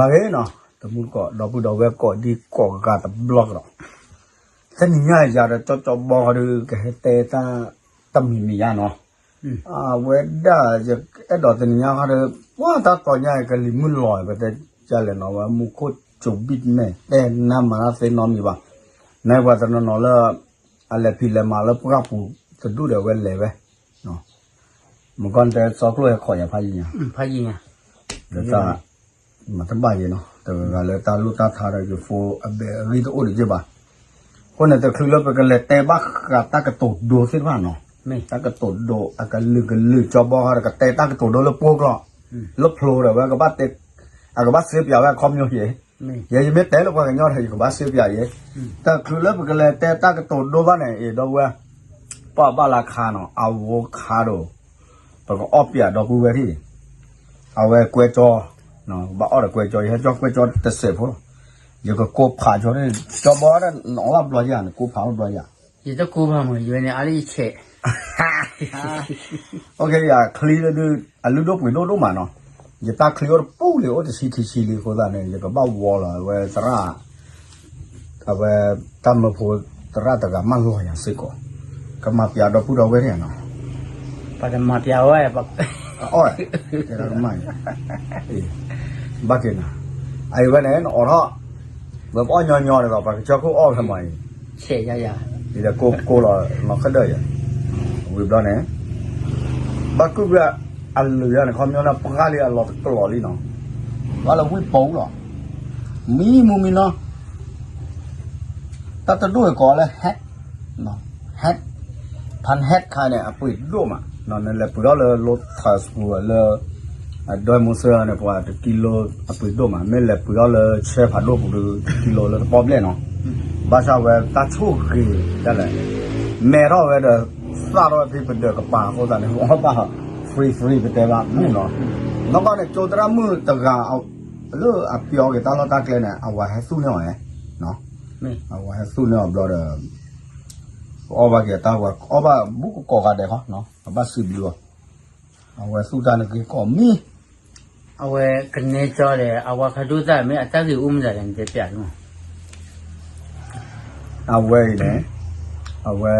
လၢဂ့ၤနီၤ တမူတကိး ဒီပုၢ်ဒီဝဲၢ်ကိးဒံကိးဂၤတဘျီကဒီး, တနံၤညါယၤဒီးကၠီကၠီဘီဃီဒီး ကဟဲတဲတၢ်တမံၤမံၤယါနီၤ, အဝဲဒၣ် ယအဲၣ်ဒိးတနံၤညါဃီဒီး ပှၤတၢ်တီညါကလံၤမုၢ်လီၤ ပတဲကလဲၣ်နီၤ ဝဲမူခိၣ်စူၤဘံၣ်မဲာ် တဲနါမၤတၢ်သ့နီတမံၤဘၣ်, နပှၤတနီၤနီၤလၢ အလဲၤဖံးလဲၤမၤလၢပှၢ်ပူၤတဒူၣ်ဒီးဝဲလဲၤဝဲ မုၢ်ကီၢ်တဲစီကျိၣ်ဟဲခိးယၤဖးယံၤညါ, ဖးယံၤညါ, ဒီးတၢ် မၤတဘၣ်ယံၤနီၤ တဂၤဂၤလၢတၢ်လိၣ်တၢ်ထါဒီး ယဖိအဘဲအဂံၢ်တအိၣ်ဒံးက့ဘၣ်, အဃိန့ၣ် တချုးလၢပကလဲၤတဲဘၣ်ဃးတၢ်ကတိၤဒိသ့ၣ်တဖၣ်နီၤ, တၢ်ကတိၤဒိအကလုာ်ကလုာ် ကၠီဘီဃီဒီး ကတဲတၢ်ကတိၤဒိလၢပှိၢ်ကျိာ်, လၢဖျိဒီးဝဲကဘၣ်တဲ, အကဘၣ်စ့ပၠးဝဲအခီပညီယဲ ယဲယမ့ၢ်တဲလၢပှၤကညီဒီး ယကဘၣ်စ့ပၠးယဲ, တချုးလၢပကလဲၤတဲတၢ်ကတိၤဒိဘၣ်န့ၣ် အံၤဒီပုၢ်ဝဲၢ်, ပှၤဘၣ်လၢခါနီၤ အဝဲခါဒီး ပကအီၣ်ပၠးဒီပုၢ်ဝဲၢ်ထံၣ်, အဝဲကွဲကၠီ, ကဘၣ်အီၣ်ဒီးကွဲကၠီ ယဟဲကၠီကွဲကၠီတစဲးဖိလီၤ, ယကကိးဖးကၠီန့ၣ် ကၠီဘီဒီး နအီၣ်လၢဘျီယၤ နကိးဖးလၢဘျီယၤ, ယတကိးဖးမး ယဝဲန့ၣ် အါလၢယဆဲး အိၣ်ခ့ယၤချံလၢဒုး အလုၢ်ဒိၣ်ပှ့ၤဒိၣ်ဒိၣ်မးနီၤ, ယတၢ်ချံအိၣ်တပူၤလံ အိၣ်တဆံခံဆံလံအဃိသတးန့ၣ် ယကဘၣ်ဝီလီၤ အဝဲသရၣ်, အဝဲ တၢ်မၢဖိသရၣ်တဂၤမၢလီၤယၤစ့ၢ်ကီး, ကမၤပၠးဒီပုၢ်ဒီဝဲၢ်န့ၣ်နီၤ, ပှၤတမၤပၠးဝဲ, အီၣ်, ကဲဒၣ်ကမၣ်, ဘၣ်က့ၤနၤ, အအံၤဝဲန့ၣ် နအိးထီၣ်, ပအီၣ်ညီညီန့ၣ်ဒီး ပှၤကစၢၢ်ခိၣ်အီၣ်ဖဲမၤအံၤ ယၤယၤ, ဒ်လဲၣ်ကိၢ်ကိၢ်လီၤ နီၢ်ခၢၣ်ဒၢၣ်ယၤ, ဝံၤဘျီန့ၣ်, ဘၣ်ကုၢ်ကွံာ်အလုၢ်ယၤန့ၣ် ခီပညီန့ၣ် ပှၢ်လံအလီၤတကျိၤလံနီၤ, ဘၣ်လၢဝံၣ်ပိလီၤ, မံမူမံနီၤ, တၢ်တဒိၣ်အံၤကိးလၢ ဟဲ, ဟဲ, ဖၣ်ဟဲခါန့ၣ် အပှ့ၤဒိၣ်မး, နလဲၤပှ့ၤထီၣ်လၢ Lotus ပူၤလၢ ဒွဲမူစၢန့ၣ် ပှၤတကံလိအပှ့ၤဒိၣ်မး, မ့ၢ်လဲၤပှ့ၤထီၣ်လၢဆဲဖးဒိၣ်ပူၤဒီး တကံလိလၢတပီၢ်ဘျဲၣ်နီၤ, ဘၣ်ဆၣ်ဝဲတၢ်ဆိၣ်ဂ့ၤဒ်လဲၣ်, မဲထီၣ်ဝဲဒီး သၣ်ထီၣ်ဝဲဖဲပဒၢးကပၤအဃိသတးန့ၣ် အီၣ်ဘၣ် free free ပတဲဘၣ်မုၢ်နီၤ, နီၢ်ကီၢ်န့ၣ် ကၠိသရၣ်မုၣ်တဂၤ လၢအပျီက့ၤတၢ်လီၢ်တၢ်ကျဲန့ၣ် အဝၤဟဲသူၣ်န့ၢ်အီၤ, အဝၤဟဲသူၣ်န့ၢ်အီၤဘျီဒီး ပအီၣ်ဘၣ်က့ၤတၢ်ဝဲ အီၣ်ဘၣ်ဘူးကကိးဂၤဒဲးဃီ, အဘၣ်စံးဘျုးအီၤ, အဝဲသူၣ်တၢ်န့ၣ်က့ၤကိးမံၤ, အဝဲကနဲကၠီဒီး အဝၤခါဒိၣ်သၣ်မ့ၢ်အတၢ်ဂ့ၢ်အိၣ်မနုၤလဲၣ် နတဲပျးဒ်မး, အဝဲအံၤန့ၣ်, အဝဲ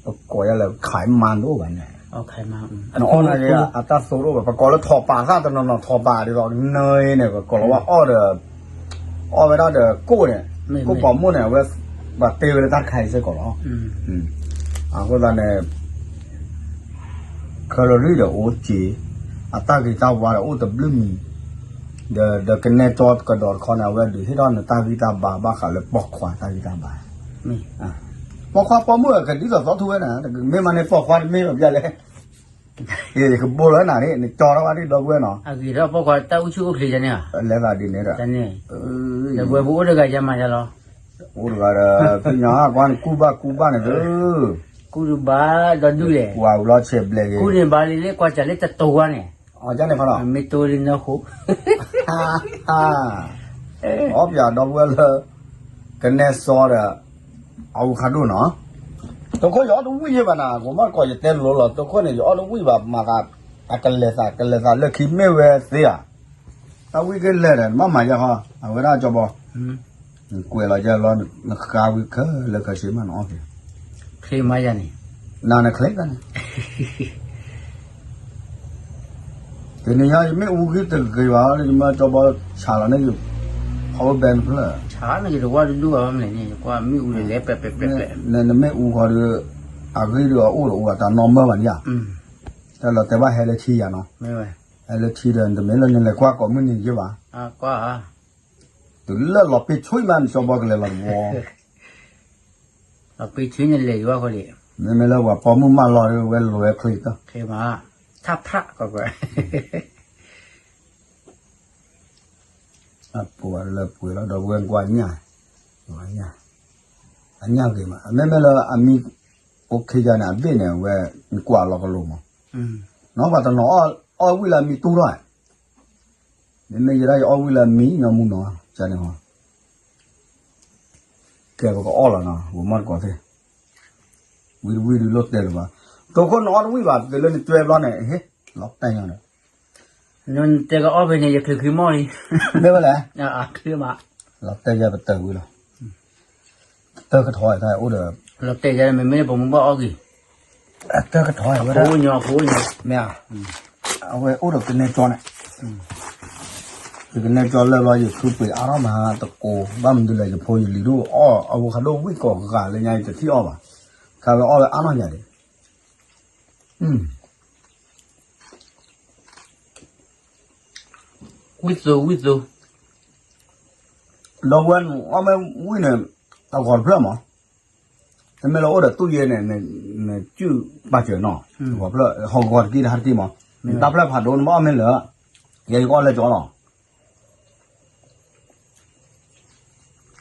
ပကိးယၤလၢ ခးမၤဒိၣ်ဘၣ်န့ၣ်, နအီၣ်နၤဒ်အတၢ်သိတအိၣ်ဘၣ် ပကိးလၢထိးပာ်သၣ်တနီၤနီၤ ထိးပာ်ဒ်သိးနၢအံၤန့ၣ် ပကိးလၢဝဲအီၣ်ဒီး အီၣ်ဝဲဒၣ်ဒီးကိၣ်န့ၣ်, ကိၣ်ပိာ်မိၣ်န့ၣ် အဝဲ ပှၤတ့ဝဲလၢတၢ်တခါအံၤစ့ၢ်ကီးလီၤ, အဃိသတးန့ၣ် calorie ဒီးအိၣ်က့ၤ, အတၢ်ဂ့ၤတၢ်ဝါဒီးအိၣ်တဘျုးမံၤ, ဒီး ဒီးကနဲကၠီကဒီးတခီန့ၣ် အဝဲဒုးဟ့ၣ်ထီၣ်နတၢ်ဂံၢ်တၢ်ဘါဘၣ်ဃးလၢပိာ်ခွါတၢ်ဂံၢ်တၢ်ဘါ, ပိာ်ခွါပိာ်မုၣ်ကဒ်သိးသီထူဝဲန့ၣ် မ့ၢ်မးန့ၣ်ပိာ်ခွါတမ့ၢ်ဘၣ်ပျဲလဲၣ်, ယကဘိလီၤနၤန့ၣ် နကၠီထီၣ်ဘၣ်ဒ်ဒီပုၢ်ဝဲၢ်နီၤ, အဂ့ၤထီၣ်ပိာ်ခွါတၢ်အိၣ်ဆူၣ်အိၣ်ချ့န့ၣ်ဧါ, လဲၤသးဒ်န့ၣ်ဒီး, ဒီးဝဲပအိၣ်တဂၤယမၤယလီၤ အိၣ်တဂၤဒီး သ့ၣ်ညါကွၢ်န့ၣ် ကူဘၣ်ကူဘၣ်န့ၣ်သု, ကူတဘၣ်ဒီဒူၣ်လဲၣ်, ကွၢ်ဝံၤလီၤဆဲးဘျဲးဂ့ၤ, ကူန့ၣ်ဘၣ်လံလၢကွၢ်စးလၢတတိၤဝါန့ၣ်, အမ့ၢ်တိၤလံ နၢဃိ, အီၣ်ပၠးဒီပုၢ်ဝဲၢ်လၢ ကနဲစီဒီး အဝဲခါဒိၣ်နီၤ, သုးခိၣ်ယအီၣ်တဝံၣ်ယဲဘၣ်နၤ ကိးမီၢ်တကိးယတဲလိၤလီၤ သုးခိၣ်န့ၣ် ယအီၣ်တဝံၣ်ဘၣ်မၤသး, အကလဲၤသး ကလဲၤသးလၢခံမ့ၢ်ဝဲသ့ဧါ, တၢ်ဝံၣ်ကလဲၤဒီး နဘၣ်မၤယဲဃီ, အဝဲဒၣ်ကၠီဘီ နကွဲးလီၤယဲလီၤ နဃါဝံၤခဲလၢာ်ခဲဆ့မးနအီၣ်က့ၤ, ချ့မးယၤန့ၣ်, နၤနချ့တၢ်န့ၣ်, တနံၤညါ ယမ့ၢ်အူဂံၢ်တဂ့ၤဘၣ်လၢ ယမ့ၢ်ကၠီဘီဆးလီၤန့ၣ် ယ power bank တဖျၢၣ်, ဆးန့ၣ်ယတဝၢ်တဒူၣ်ဘၣ်မနုၤန့ၣ် ယကွၢ်မ့ၣ်အူဒီးလဲၤပျဲးပျဲးပျဲးပျဲး, နမ့ၢ်အူဃီဒီး အဂံၢ်ဒီးအအိၣ်ဒီးအိၣ်ဘၣ်တၢ်နီၢ်မၢဘၣ်န့ၣ်ဧါ, တၢ်လီၤတဲာ်ဘၣ်ဟဲလၢထံယၤနီၤ, ဟဲလၢထံဒီး နတမ့ၢ်လၢနလဲၤကွၢ်ကိးမုၢ်နံၤယဲဘၣ် တုၤလၢလီၤပ့ၤဆွံမးနကၠီဘီကလဲၤလီၤတဝီ, လီၤပ့ၤဆွံန့ၣ်လဲၤယဝဲဃီလံ, မ့မ့ၢ်လၢပှၤပိာ်မုၣ်မၢလီၤဒီး ဝဲလိၤဝဲချ့တၢ်, ချ့မး, ထးဖြးကီးကွဲး, အပှၤလၢပှဲၤလီၤဒီးဝဲကွၢ်ညၣ်, အညၣ်ဂ့ၤမး မ့မ့ၢ်လၢအမံ okay ယၤန့ၣ် အဘ့ၣ်န့ၣ် ဝဲကွၢ်လီၤကလိၤမး, နီၢ်ပှၤတနီၤအီၣ်ဝံၣ်လၢအမံတူၢ်ထီၣ်, မ့မ့ၢ်ယဲဒၣ်ယအီၣ်ဝံၣ်လၢအမံညီမူနီၤ ကန့ၣ်ဟီ, ကဲပကအီၣ်လီၤနီၤ ဝဲမီၢ်တကိးသ့ၣ်, ဝံၣ်တဝံၣ်ဒုးလိၣ်တဲလၢၤဘၣ်, တိခိၣ်နအီၣ်တဝံၣ်ဘၣ် တုၤလၢနကွဲဘျီန့ၣ် ဟ့ၣ်, လီၤတဲာ်ညါဒီး, နတဲကအီၣ်ဖဲန့ၣ် ယချုးခံမီၢ်လံ, မ့ၢ်ဝဲလဲၣ်, အချုးမး, လီၤတဲာ်ယၤပတၢၢ်ဝံၤလီၤ, တၢ်ကထီၣ်တၢ်အိၣ်ဒီး, လီၤတဲာ်ယၤမ့မ့ၢ်ပမူဘၣ်အီၣ်က့ၤ, တၢ်ကထီၣ်ဝဲဒၣ်, မ့ၢ်ဧါ, အဝဲအိၣ်ဒီးကနဲကၠီန့ၣ်, ယကနဲကၠီလၢဘျီယခုပှ့ၤအါထီၣ်မးတကိး, ဘၣ်မနုၤလဲၣ် ယဖိယလံၤဒိၣ်အီၣ် avocado ဝံၣ်ကိးဂၤလၢညါ ယတထံၣ်အီၣ်ဘၣ်, ခါဝဲအီၣ်ဝဲအါထီၣ်ယၤဒံး ဝံၣ်သိ ဝံၣ်သိ, ဒီပုၢ်ဝဲၢ်န့ၣ် အီၣ်မ့ၢ်ဝံၣ်န့ၣ်, အဂီၤတဖျၢၣ်မး, နမ့ၢ်လၢအိၣ်ဒီးသူၣ်ယဲန့ၣ်, နစုၣ်ပာ်စၢၤနီၤ, အဂီၤတဖျၢၣ် ဟီၣ်ဂီၤတက့ၢ်တဟါတက့ၢ်မး, နတၢ်ဖျၢၣ်ဖးဒိၣ်နဘၣ်အီၣ်မ့ၢ်လၢ, ယဲယကအီၣ်လၢကၠီလီၤ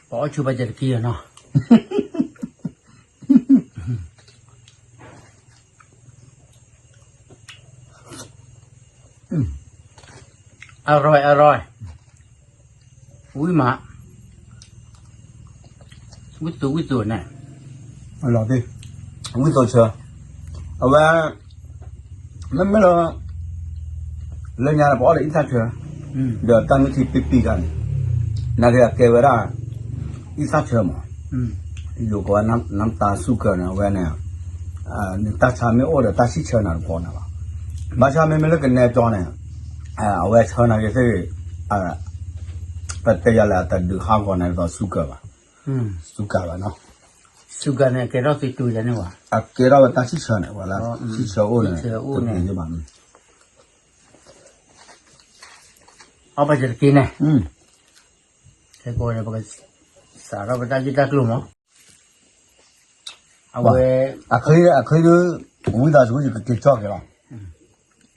ပအီၣ်ဆူၣ်ဘၣ်စဲးတက့ၢ်နီၤ, အရၢၢ်အရၢၢ်, ဝံၣ်မး, ဝံၣ်သိ ဝံၣ်သိန့ၣ်, ဝံၣ်သိဆၢ, အဝဲ မ့မ့ၢ်လၢ လၢညါန့ၣ် ပအီၣ်ဒီးအံသၣ်ဆၢ, ဒီးတၢ်မ့ၢ်ထံပံပံခါန့ၣ်, နာ်က့အကဲဝဲဒၣ် အံသၣ်ဆၢမး, ယိၤကဝဲ နမ်တၢ်စူၢ်ကၢၤန့ၣ် အဝဲန့ၣ်, နတၢ်ဆါမ့ၢ်အိၣ်ဒီးတၢ်ဆံၣ်ဆၢနၤတဘျီန့ၣ်လီၤ, ဘၣ်ဆၣ်မ့မ့ၢ်လၢကနဲကၠီန့ၣ်, အဝဲဆၢနၤက့ၤသ့ၣ်ဂ့ၤ, ပတဲယၤလဲၣ် အတဒုးဟးဂီၤန့ၣ်ဒီးစူၢ်ကၢၤဘၣ်, စူၢ်ကၢၤဘၣ်နီၤ, စူၢ်ကၢၤန့ၣ် ကဲထီၣ်သ့တူၤယၤန့ၣ်ဘၣ်, အကဲထီၣ်ဝဲတၢ်ဆံၣ်ဆၢန့ၣ် ဝဲလၢ ဆံၣ်ဆၢအိၣ်န့ၣ်, အီၣ်ဘၣ်စဲးတက့ၢ်န့ၣ်, ခဲကိးန့ၣ် ပကစးထီၣ်ပတၢ်ဂ့ၢ်တၢ်ကျိၤမး, အဝဲ, အချ့ဒု, ဝံသးစူၤယကက့ၤကၠီက့ၤလီၤ,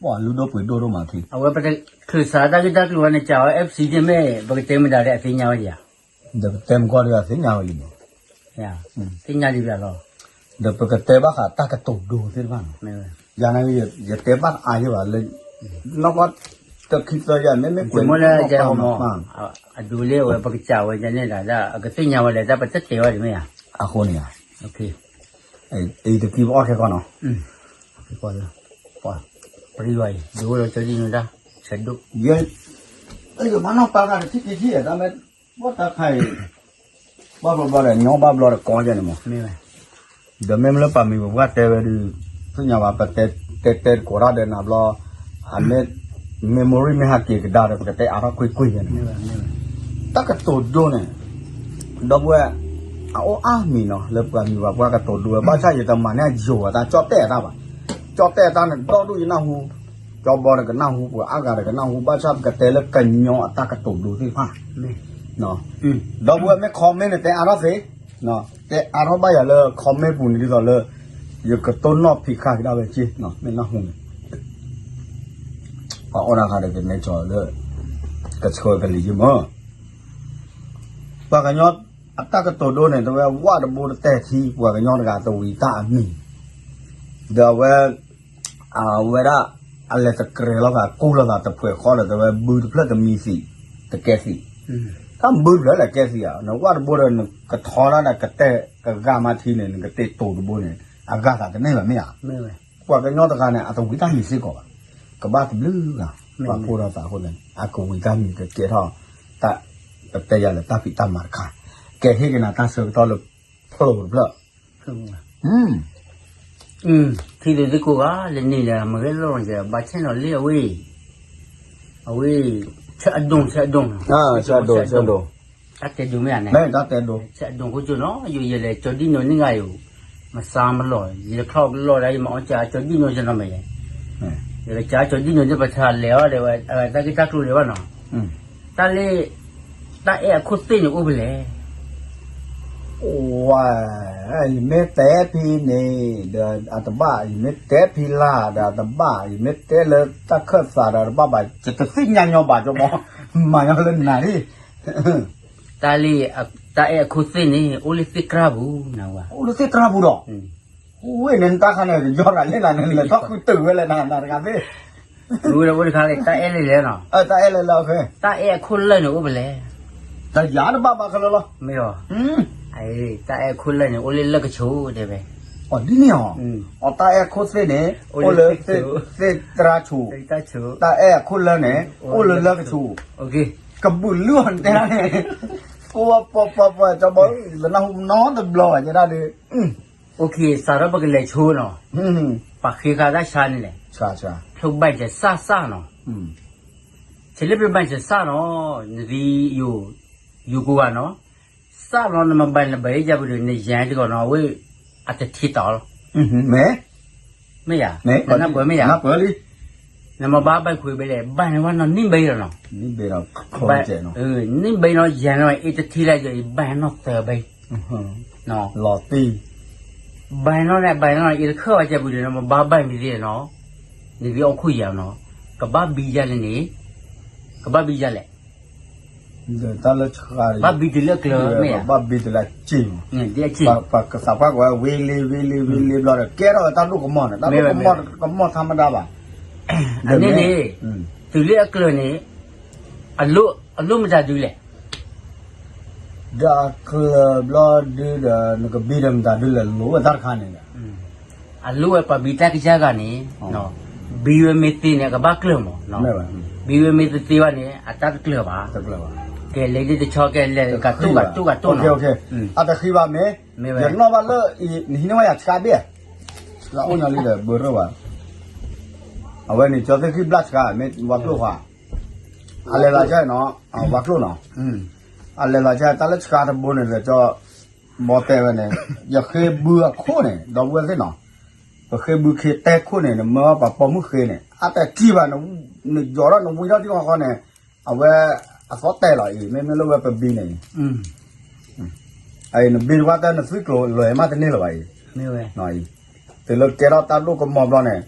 ပှၤလုၢ်ဒိၣ်ပှ့ၤဒိၣ်ဒိၣ်မးချ့, အဝဲပတချုးစးတၢ်ဂ့ၢ်တၢ်ကျိၤဝဲန့ၣ် ကးဝဲ FC န့ၣ်မ့ၢ် ပကတဲမတၤဒီးအသ့ၣ်ညါဝဲဒံးဧါ, ဒီးပတဲမကီၢ်ဒီးအသ့ၣ်ညါဝဲလံမး, သ့ၣ်ညါဒံးဘၣ်လီၤ, ဒီးပကတဲဘၣ်ဃးတၢ်ကတိၤဒိသ့ၣ်တဖၣ်န့ၣ်, ယၤန့ၣ် ယတဲဘၣ်တအါယဲဘၣ်လၢ, နီၢ်ကီၢ်, တခံသၢယၤ မ့မ့ၢ်ကွဲးမး, အဒိလၢအဝဲပကစးဝဲန့ၣ် အကသ့ၣ်ညါဝဲလဲၣ် တၢ်ပတတဲဝဲဒံးမ့ၢ်ဧါ, အဃိန့ၣ်ဧါ, အံၤတကံပအီၣ်ခဲကီၢ်နီၤ, ခဲကီၢ်လၢ, ပရံဝဲအံၤ ဒိလီၤကၠီဒံၣ်နီၤတၢ်, ဆဲးဒိၣ်, ယမၤနီၢ်ပာ်ဂၤတထံၣ်က့ၤထံၣ် တၢ်မ့ၢ်, ဘီၣ်တၢ်ခါအံၤ, ဘၣ်ဘျီဘျီဒီး ညီဘၣ်ဘျီဒီးကီယဲန့ၣ်မး, ဒီးမ့မ့ၢ်လၢပှၤမံၤပှၤပှၢ်တဲဝဲဒုး, သ့ၣ်ညါဘၣ် ပတဲတဲတကိးတၢ်ဒီးနၤဘျီ, အမ့ၢ်, memory မ့ၢ်ဟးက့ၤကဒါဒီး ပကတဲအါထီၣ်ကွ့ၢ်ကွ့ၢ်ယဲန့ၣ်မး, တၢ်ကတိၤဒိန့ၣ်, ဒီပုၢ်ဝဲၢ်, အအိၣ်အါမံၤနီၤ လၢပှၤမံၤပှၤပှၢ်ကတိၤဒိဝဲ ဘၣ်ဆၣ်ယတမၤန့ၢ်ယိၤအတၢ် ကၠီၣ်တဲၣ်အတၢ်ဘၣ်, ကၠီၣ်တဲၣ်အတၢ်န့ၣ် ဒီဒူၣ်ယနၢ်ဟူ, ကၠီဘီဒီးကနၢ်ဟူ ပှၤအါဂၤဒီးကနၢ်ဟူ ဘၣ်ဆၣ်ပကတဲလၢကညီအတၢ်ကတိၤဒိသ့ၣ်တဖၣ်, ဒီပုၢ်ဝဲၢ်မ့ၢ် comment န့ၣ် တဲအါထီၣ်သ့, တဲအါထီၣ်ဘၣ်ယၤလၢ comment ပူၤန့ၣ်ဒ်သိးလၢ, ယကတိၢ်နီၣ်ဖံးဃာ်ကဒါဝဲက့ၤ မ့ၢ်နၢ်ဟူန့ၣ်, ပှၤအီၣ်တၢ်ခါဒီးကနဲကၠီလၢ, ကဆှၢကလံၤယမၢ ပှၤကညီအတၢ်ကတိၤဒိန့ၣ် တဝဲဝၣ်တဘိတတဲာ်ထံ ပှၤကညီတဂၤတဝံၤတၢ်အမံၤ, ဒီးအဝဲ, အဝဲဒၣ်, အလဲၤတကြဲးလိာ်သး ကူၣ်လိာ်သးတဖှဲးဃီဒီး တဝဲဘုတဖျၢၣ်တမံၤသံး, တကဲသံး, တၢ်ဘုတဖျၢၣ်လဲၤကဲသံးဧါ နဝၣ်တဘိဒီး နကထီဒၣ်ဒီးကတဲာ်ကဂၤမၤထံန့ၣ် နကတဲာ်တိၤတဘိန့ၣ် အဂၤသးတန့ၢ်ဘၣ်မ့ၢ်ဧါ, ပှၤကညီတဂၤန့ၣ် အတဝံၤတၢ်မံၤစ့ၢ်ကီးဘၣ်, ကဘၣ်တဘျုးဂၤ, ပှၤဖိဒီးသးအဃိန့ၣ် အကဝံၤတၢ်မံၤကကဲထီၣ်, တၢ်, ပတဲယၤလၢတၢ်ဖံးတၢ်မၤတခါ, ကဲဟ့ၣ်က့ၤနၤတၢ်ဆၢကတီၢ်လၢ, ဖျိတဖျၢၣ်, ထံသကိးဂၤလၢန့ၣ်ဒီး မ့ၢ်ဂဲၤလိာ်ကဘၣ်ဆဲးနီၤလံအဝဲ, အဝဲ, ဆၢအဒိၣ် ဆၢအဒိၣ်, ဆၢအဒိၣ်, တၢ်တဲဒိၣ်မ့ၢ်ဧါန့ၣ်, ဆၢအဒိၣ်ခိၣ်ကၠိနီၤ ယိယဲလဲၤကၠီဒံၣ်နိန့ၢ်ဂၤယိၤ, မစါမလီၤ ယချီၣ်ကလီၢ်ဒၣ် ယမၤအီၣ်ကၠီဒံၣ်နိကနီၤမဲာ်, ယကၠီဒံၣ်နိန့ၢ်ပထါလဲၤအီၤဒီးဝဲ တၢ်ဂ့ၢ်တၢ်ကျိၤဒဲးဘၣ်နီၤ, တၢ်လၢ တၢ်အဲၣ်အခိၣ်သ့ၣ်န့ၣ်အိၣ်ဖဲလဲၣ်, ဝဲ, ယမ့ၢ်တဲဖဲန့ၣ်ဒီးအတဘၣ်, ယမ့ၢ်တဲဖဲလၢ်ဒီးအတဘၣ်, ယမ့ၢ်တဲလၢတၢ်ခၢၣ်သးဒီးအတဘၣ်ဘၣ်, ယတသ့ၣ်ညါညီဘၣ်ကၠီဘီ, မၤညီလၢနၤလံ, တၢ်လၢ, တၢ်အဲၣ်အခိၣ်သ့ၣ်န့ၣ် အိၣ်လၢသ့ၣ်ကြၢ်ပူၤနဝဲ, အိၣ်လၢသ့ၣ်ကြၢ်ပူၤဒီး, ဝဲန့ၣ်နတၢ်ခါန့ၣ် ယီၤရၤလံနၤန့ၣ် လဲၤထီၣ်ဃုတၢၢ်ဝဲလဲၣ်နၤတဂၤသ့ၣ်, ဝဲအိၣ်တခါလၢတၢ်အဲၣ်လၢလဲၣ်နီၤ, တၢ်အဲၣ်လၢလဲၣ်, တၢ်အဲၣ်အခိၣ်လၢာ်န့ၣ်အိၣ်ဖဲလဲၣ်, တယၤတဘၣ်ဘၣ်ခဲလၢာ်လီၤ, မ့ၢ်, တၢ်အဲၣ်အခိၣ်လၢာ်န့ၣ် အိၣ်လၢလၢၢ်ကဆိးတဲဝဲ, အီၤဒ်န့ၣ်အီၤ, အီၤတၢ်အဲၣ်ခိၣ်သ့ၣ်န့ၣ် အိၣ်လၢသ့ၣ်သရၣ်ဆူၣ်, တၢ်အဲၣ်အခိၣ်လၢန့ၣ် အိၣ်လၢလၢကဆူၣ်, ကဘုးလုၢ်အီၤနတဲဒၣ်န့ၣ်, ကိးပှၤပှၤပှၤ ကၠီဘီ ယတနၢ်ဟူနီတဘျီဘၣ် ယဲဒၣ်ဒီး, စးထီၣ်ပကလဲၤဆိနီၤ, ပှၤဃ့ဃာ်တၢ်ဆါန့ၣ်လဲၣ်, ဖျိဘၣ်စဲးစၢ်စၢ်နီၤ, ဆဲးလၢဖျိဘၣ်စဲးစၢ်နီၤ, နသံ ယိၤကိးဂၤနီၤ, စၢ်နီၤ နမၤဘၣ်နဘၣ်ယဲၢ်ပူၤဒီး နယၤတဂီၤနီၤ အဝဲ အတထံတီၤလီၤ, မ့ၢ်ယၤ, နနၢ်ပၢၢ်မ့ၢ်ယၤ, နမၤဘၣ်ဘၣ်ခွဲးဘဲလဲၣ် ဘၣ်န့ၣ်ဝဲနီၤ နံၣ်ဘဲလီၤနီၤ, နံၣ်ဘဲနီၤ ယၤနီၤ အ့တထံလၢယဘၣ်နီၤသၢဘဲ, လီၤတံၢ်, ဘၣ်နီၤန့ၣ် ဘၣ်နီၤ အ့တခၢၣ်ဝဲကဲပူၤဒီး နမၤဘၣ်ဘၣ်မ့ၢ်သ့နီၤ, နသံအိၣ်ခိၣ်ယၤနီၤ, ကဘၣ်ဘံယၤလဲၣ်န့ၣ်, ကဘၣ်ဘံယၤလဲၣ် တၢ်လၢဆှါ, ဘၣ်ဘံတုၤလၢအကျၢၤမ့ၢ်ဧါ, ဘၣ်ဘံတုၤလၢအစ့ၢ်မး, ပှၤကစးပှၢ်ကွၢ်ဝဲ ဝ့လ့ဝ့လ့ဝ့လ့ဘျီဒီး ကဲထီၣ်ဝဲတၢ်ဒိၣ်ကမီၤန့ၣ် တၢ်ဒိၣ်ကမီၤ ကမီၤထါမတၤဘၣ်, အန့ၣ်န့ၣ်, တုၤလၢအကျၢၤန့ၣ်, အလိၣ်မတၤဒုလဲၣ် ဒီးအကျၢၤဘျီဒုဒီး နကဘံဒီးမတၤဒုလဲၣ် လိၣ်ဝဲတၢ်တခါန့ၣ်ဒီး, အလိၣ်ဝဲပှၤဘံတၢ်ကစၢ်ဂၤန့ၣ်, ဘံဝဲမ့ၢ်သ့န့ၣ် အကဘၣ်ကျၢၤမး, ဘံဝဲမ့ၢ်တသ့ဘၣ်န့ၣ် အတၢ်တကျၢၤဘၣ်, ကဲလဲၤဒ်တဆီကဲလဲၤကတိၢ်ကတိၢ်ကတိၢ်နီၤ, အတဃံဘၣ်မ့ၢ်, ယနီၣ်ဘၣ်လၢအံၤ နဟံးန့ၢ်ဝဲယၤဆှါဘ့ၣ်, လၢအိၣ်ညီလံဒီး ဘၢရၢၢ်ဘၣ်, အဝဲန့ၣ် ကၠီသ့ၣ်ဃံဘျၣ်ဆှါ မ့ၢ်ဝါကျိၣ်ဃါ, အလဲၤသးကဲနီၤ, ဝါကျိၣ်နီၤ, အလဲၤသးကဲတၢ်လၢဆှါတဘိန့ၣ်ဒီး ကၠီဘီတဲဝဲန့ၣ်, ယဃ့ဘုအခိၣ်န့ၣ် ဒီပုၢ်ဝဲၢ်သ့ၣ်နီၤ, ပဃ့ဘုခ့တဲခိၣ်န့ၣ် နမၢပှၤပိာ်မုၣ်ဃ့န့ၣ် အတထံၣ်ဘၣ်, နယီၤထီၣ်နဝံထီၣ်ထံဃီဃီန့ၣ်, အဝဲအသီတဲလီၤအံၤ မ့မ့ၢ်လၢဝဲပဘံန့ၣ် နဘံတဝါတၢ်နသွံၣ်ကျိၤလွဲၢ်မးတန့ၢ်လၢၤဘၣ်အံၤ, တုၤလၢကဲထီၣ်တၢ်ဒိၣ်ကမီၤဘျီန့ၣ်,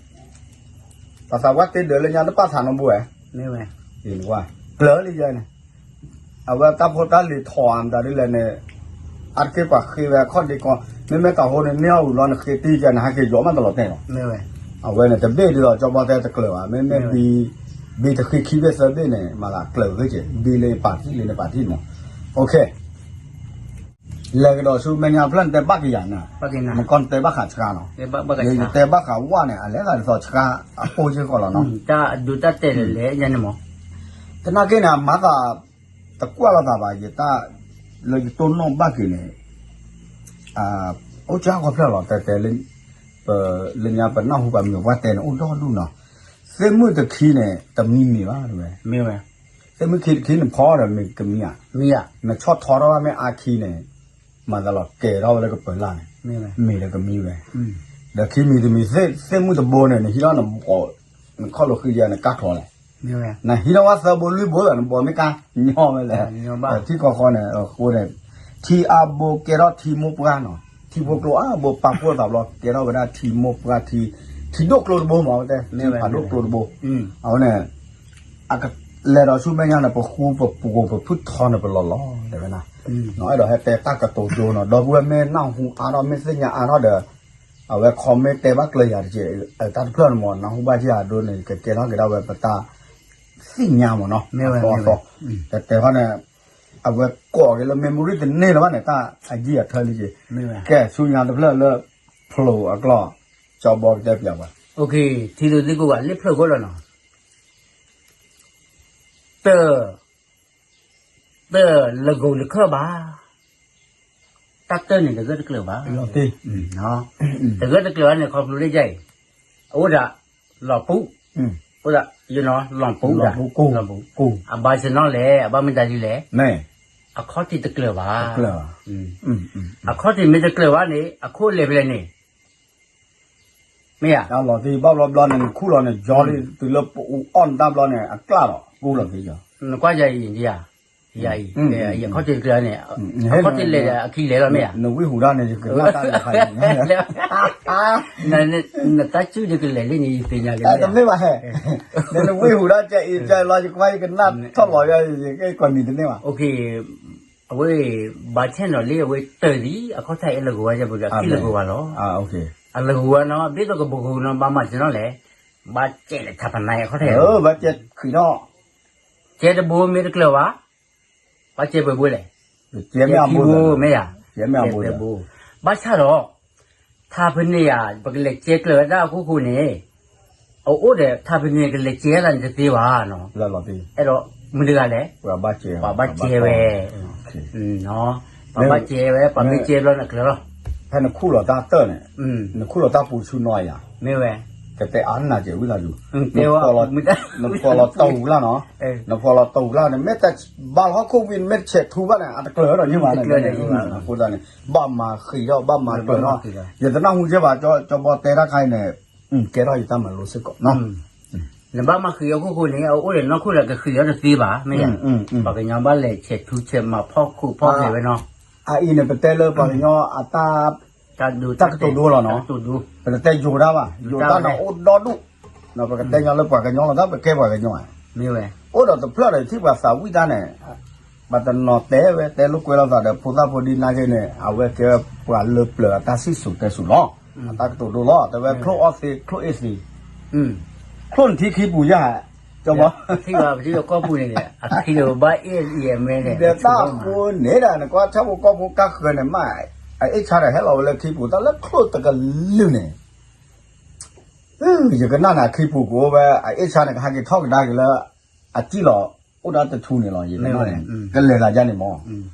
ပှၤသးပှၢ်တ့ဒၢးလၢညါတပာ်သးနီတဘိဝဲ, ကျၢၤလံယဲန့ၣ်, အဝဲတၢ်ဖိတၢ်လံၤထီၣ်အါမတၤဒ်လဲၣ်န့ၣ်, အါတက့ၢ်ပှၤဃ့ဝဲအခီၣ်ဒ့ကီ, မ့မ့ၢ်တၢ်ဟိန့ၣ် န့ၢ်အီၣ်ဝံၤလီၤ နဃ့တံၢ်ကဲန့ၣ် ဟဲက့ၤယီၤမးတလီၤတဲာ်လီၤ, အဝဲန့ၣ်တဘ့ၣ်ဒ်သိး ကၠီဘီတဲတကျၢၤဘၣ်, မ့မ့ၢ်ဘံ, ဘံတဃံခံဘ့ၣ်သၢဘ့ၣ်န့ၣ် မၤသးကျၢၤဂ့ၤက့ၤ, ဘံလၢပာ်ထံၣ်လၢနပာ်ထံၣ်မး, လဲၤကဒီးဆူမဲာ်ညါဖျၢၣ်နတဲဘၣ်က့ၤယၤန့ၣ်, နကီၢ်နတဲဘၣ်ဃးဆှါနီၤ, ယတဲဘၣ်ဃးဝၣ်န့ၣ် အလဲၤသးဒ်သိးဆှါအပိၢ်စ့ၢ်ကီးလီၤနီၤ, တၢ်ဒိတၢ်တဲာ်လဲၣ်လဲၣ်ညါန့ၣ်မး, သနာ်က့န့ၣ် အမၤသး တကွၢ်လိာ်သးဘၣ်, ယတၢ်လၢယတိၢ်နီၣ်ဘၣ်က့ၤန့ၣ်, အိၣ်ကၢ်ကီဖျၢၣ်လီၤ တဲတဲလၢ, လၢညါပနၢ်ဟူပှၤမံၤပှၢ်တဲန့ၣ် အိၣ်ဒီဒူၣ်နီၤ, သ့ၣ်မုၣ်တခံန့ၣ် တမံမံၤဘၣ်ဝဲ, သ့ၣ်မုၣ်ခံတခံန့ၣ်ဖီဒီးမ့ၢ်ကမံဧါ, နဆီၣ်ထီထီၣ်ဘၣ်မ့ၢ်အါခံန့ၣ်, မၤသးလီၤကဲၤထီၣ်ဝဲလၢကပၢၤလၢ်န့ၣ်, မ့ၢ်ဒီးကမံဝဲ, ဒီးခံမံၤတမံၤ သ့ၣ်မုၣ်တဘိန့ၣ် နဟံးထီၣ်နဘီ, နခီၣ်လိာ်ဃံယဲၢ်နကါထီၣ်လဲၣ် နဟံးထီၣ်ဝဲသၢဘိလွံၢ်ဘိဒီး နဘီမ့ၢ်ကါညီဝဲလဲၣ်, ထံကီၢ်ဃီန့ၣ် အဃိန့ၣ်, ထံအါဘိကဲထီၣ်ထံမိၢ်ပှၢ်နီၤ, ထံဖိကျိအါဘိပာ်ဖှိၣ်သးဘျီ ကဲထီၣ်ဝဲဒၣ်ထံမိၢ်ပှၢ်, ထံဒိၣ်ကျိတဘိမးဝဲတဲ, ထံဖးဒိၣ်ကျိတဘိ, အဝဲန့ၣ် လဲၤဒီးဆူမဲာ်ညါန့ၣ် ပဃူပပူၤပဖုၣ်ထီန့ၣ် ပလီၤလီၤတဲဝဲဒၣ်, အဲၣ်ဒိးဟဲတဲတၢ်ကတိၤဒိနီၤ, ဒီပုၢ်ဝဲၢ်မ့ၢ်နၢ်ဟူအါထီၣ် မ့ၢ်သ့ၣ်ညါအါထီၣ်ဒီး အဝဲ comment တဲဘၣ်ကျၢၤယၤတက့ၢ်, တၢ်တဖျၢၣ်န့ၣ်မ့ၢ် နၢ်ဟူဘၣ်က့ၤအဒိန့ၣ် ကကဲထီၣ်က့ၤဒၣ်ဝဲပတၢ်သ့ၣ်ညါမ့ၢ်နီၤ, အသီသီ, တတဲဃီန့ၣ်, အဝဲကိးက့ၤလၢ memory တန့ၢ်လၢၤဘၣ်န့ၣ် တၢ်အယံာ်အထၢလံက့ၤ, ကဲဆူညါတဖျၢၣ်လၢ ဖျိအကျီၢ်, ကၠီဘီကတဲပျးပှၤ, ထံဒိးသံကိးဂၤ လၢဖျိခိၣ်လီၤနီၤ, တၢ် တၢ်လၢဂိၤလၢခၢၣ်ဘၣ်, တၢ်တၢၢ်န့ၣ် တဂၢၢ်တကျၢၤဘၣ်, တဂၢၢ်တကျၢၤဘၣ်န့ၣ် ခီဖျိလၢယဲအံၤ, အအိၣ်ဒၣ် လီၤပူး, အိၣ်ဒၣ် ယနီၤ လီၤပူးဒၣ်, အဘၣ်ဆၢနီၤလဲၣ် အဘၣ်မ့ၢ်တၢ်ဒ်လဲၣ်, အခီၣ်ထံးတကျၢၤဘၣ်, အခီၣ်ထံးမ့ၢ်တကျၢၤဘၣ်န့ၣ် အခိၣ်လဲၤဖဲလဲၣ်န့ၣ် မ့ၢ်ဧါ, တၢ်လီၤတံၢ်ဘၣ်ဘျီဘျီန့ၣ် နခူၣ်လီၤန့ၣ် ယီၤလံ တုၤလၢပအူအီၣ်နတၢ်ဘျီန့ၣ် အကျၣ်လီၤ ပူလီၤသ့ယီၤ, နကွၢ်ယၤအံၤ ယၤအံၤ အခီၣ်ထံးတကျၢၤန့ၣ် အခီၣ်ထံးလဲၤအခံလဲၤလီၤမ့ၢ်ဧါ, နဝံၢ်ဟူးဒၣ်န့ၣ် ယကနၣ်တၢ်လၢခါအံၤ နတၢ်စုၣ်န့ၣ်ကလဲၤလံန့ၣ် ယသ့ၣ်ညါလံ တမ့ၢ်ဘၣ်ဟဲ, နနဝံၢ်ဟူးဒၣ်ကဲအံၤကဲလီၤ ယကွၢ်ယကနၣ်ထီၣ်လီၤယၤ ယကဲကွၢ်မံၤတန့ၢ်ဘၣ် အဝဲ ဘၣ်ဆဲနီၤလံ အဝဲတၢၢ်ဒံး အခီၣ်ထံးအဲၣ်လၢဂီၤဝဲ ယပကခံလၢဂီၤဝဲလီၤ, အလၢဂီၤဝဲနီၤ ဒ်သိးကဘိဂီၤနီၤ ဘၣ်မၤစၢၤနီၤလဲၣ်, ဘၣ်ကဲလၢထးဖနါအံၤအခီၣ်ထံး, ဘၣ်ကဲခုးထီၣ်, ကဲတဘိမ့ၢ်တကျၢၤဘၣ်, ဘၣ်ကဲပှဲၤဘိလဲၣ်, ကဲခံဘိမ့ၢ်ဧါ, ကဲသၢဘိ, ဘၣ်ဆၣ်ဒီး ထါဖဲန့ၣ်ယၤ ပကလဲၤကဲကျၢၤဝဲဒၣ်အခိၣ်ဃိန့ၣ် အအိၣ်ဒီးထါဖဲန့ၣ် ကလဲၤကဲလၢန့ၣ်တသ့ဘၣ်နီၤ. အဲၣ်ဒိးမုၢ်တဂၤလဲၣ်, ပှၤဘၣ်ကဲဝဲ, ပှၤဘၣ်ကဲဝဲ, ပှၤဘၣ်ကဲဝဲ ပှၤမ့ၢ်ကဲဘျီန့ၣ်ကျၢၤလီၤ. ဖဲနခူၣ်လီၤတၢ်တၢၢ်န့ၣ်, နခူၣ်လီၤတၢ်ပူၤဆူနီၤယၤ, မ့ၢ်ဝဲ, ကတဲအါနၤကဲဝံသးစူၤ, နဖှီၣ်လီၤတဝူၤလၢ်နီၤ, နဖှီၣ်လီၤတဝူၤလၢ်န့ၣ် မ့ၢ်တဘၣ်လီၤဟီၣ်ခိၣ်ဝံၤ မ့ၢ်တဆဲးထူဘၣ်န့ၣ် အတကျၢၤဒီးန့ၣ်ဘၣ်န့ၣ်, အဃိသတးန့ၣ် ဘၣ်မၤဃံးဒီး ဘၣ်မၤကျၢၤဒီး, ယတနၢ်ဟူကဲဘၣ် ကၠီဘီတဲတၢ်ခါအံၤန့ၣ်, ကဲထီၣ်ယတၢ်မၤလိစ့ၢ်ကီးနီၤ. နဘၣ်မၤဃံးအခိၣ်ဃိန့ၣ် အအိၣ်ဒီးနီၢ်ခိၣ်ဒီးကဃံးအီၤတသ့ဘၣ် မ့ၢ်ယၤ, ပှၤကညီဘၣ်လဲၤဆဲးထူဆဲးမၤဖီခိၣ်ဖီဃဲၤဝဲနီၤ. အအံၤန့ၣ် ပတဲလၢပှၤကညီအတၢ် တၢ်ကတိၤဒိလီၤနီၤ, ပတတဲယိၤတၢ်ဘၣ်, ယိၤတၢ်န့ၣ်အိၣ်ဒီဒူၣ်, ပကတဲညီလၢပှၤကညီလီၤ တၢ်ပကဲပှၤကညီ, မ့ၢ်ဝဲ, အိၣ်ဒီးတဖျၢၣ်ဒီးထံၣ်ပှၤသးဝံၣ်တၢ်န့ၣ်, ပှၤတနီၤတဲဝဲတဲလိာ်ကွဲလိာ်သးဒီး ဖိသၣ်ဖိဒ်နာ်က့န့ၣ် အဝဲကဲပှၤလၢပျၢၤအတၢ်စံၣ်စိၤတဲစိၤလီၤ, အတၢ်ကတိၤဒိလီၤ, တဲဝဲချိၣ်အီၣ်သ့ ချိၣ်အ့ၣ်သ့, ချိၣ်နထံခံပူၤယါ, ကၠီဘီ, ထံၣ်ဘၣ်ပထံၣ်ကီၢ်ပူၤန့ၣ်, အခံဒီးဘၣ်အ့ၣ်အံၤအမဲန့ၣ်, ဒီးတၢ်အဃိန့ၣ်ဒီး နကွၢ်ဆၣ်ဖိကီၢ်ဖိကါဃၢၤန့ၣ်မး, အအ့ၣ်ဆါဒီးဟဲလီၤဝဲလၢခံပူၤ တၢ်လၢချိၣ်တကလုာ်န့ၣ် ယကနၣ်န့ၣ် အခံပူၤကအိၣ်ဝဲ အအ့ၣ်ဆါန့ၣ် ကဟဲက့ၤထီၣ်ကဒါက့ၤလၢ အစံၣ်လီၤ အိၣ်ဒၣ်တထူန့ၣ်လီၤ, ယကနၣ်န့ၣ် ကလဲၤသးယါန့ၣ်မး,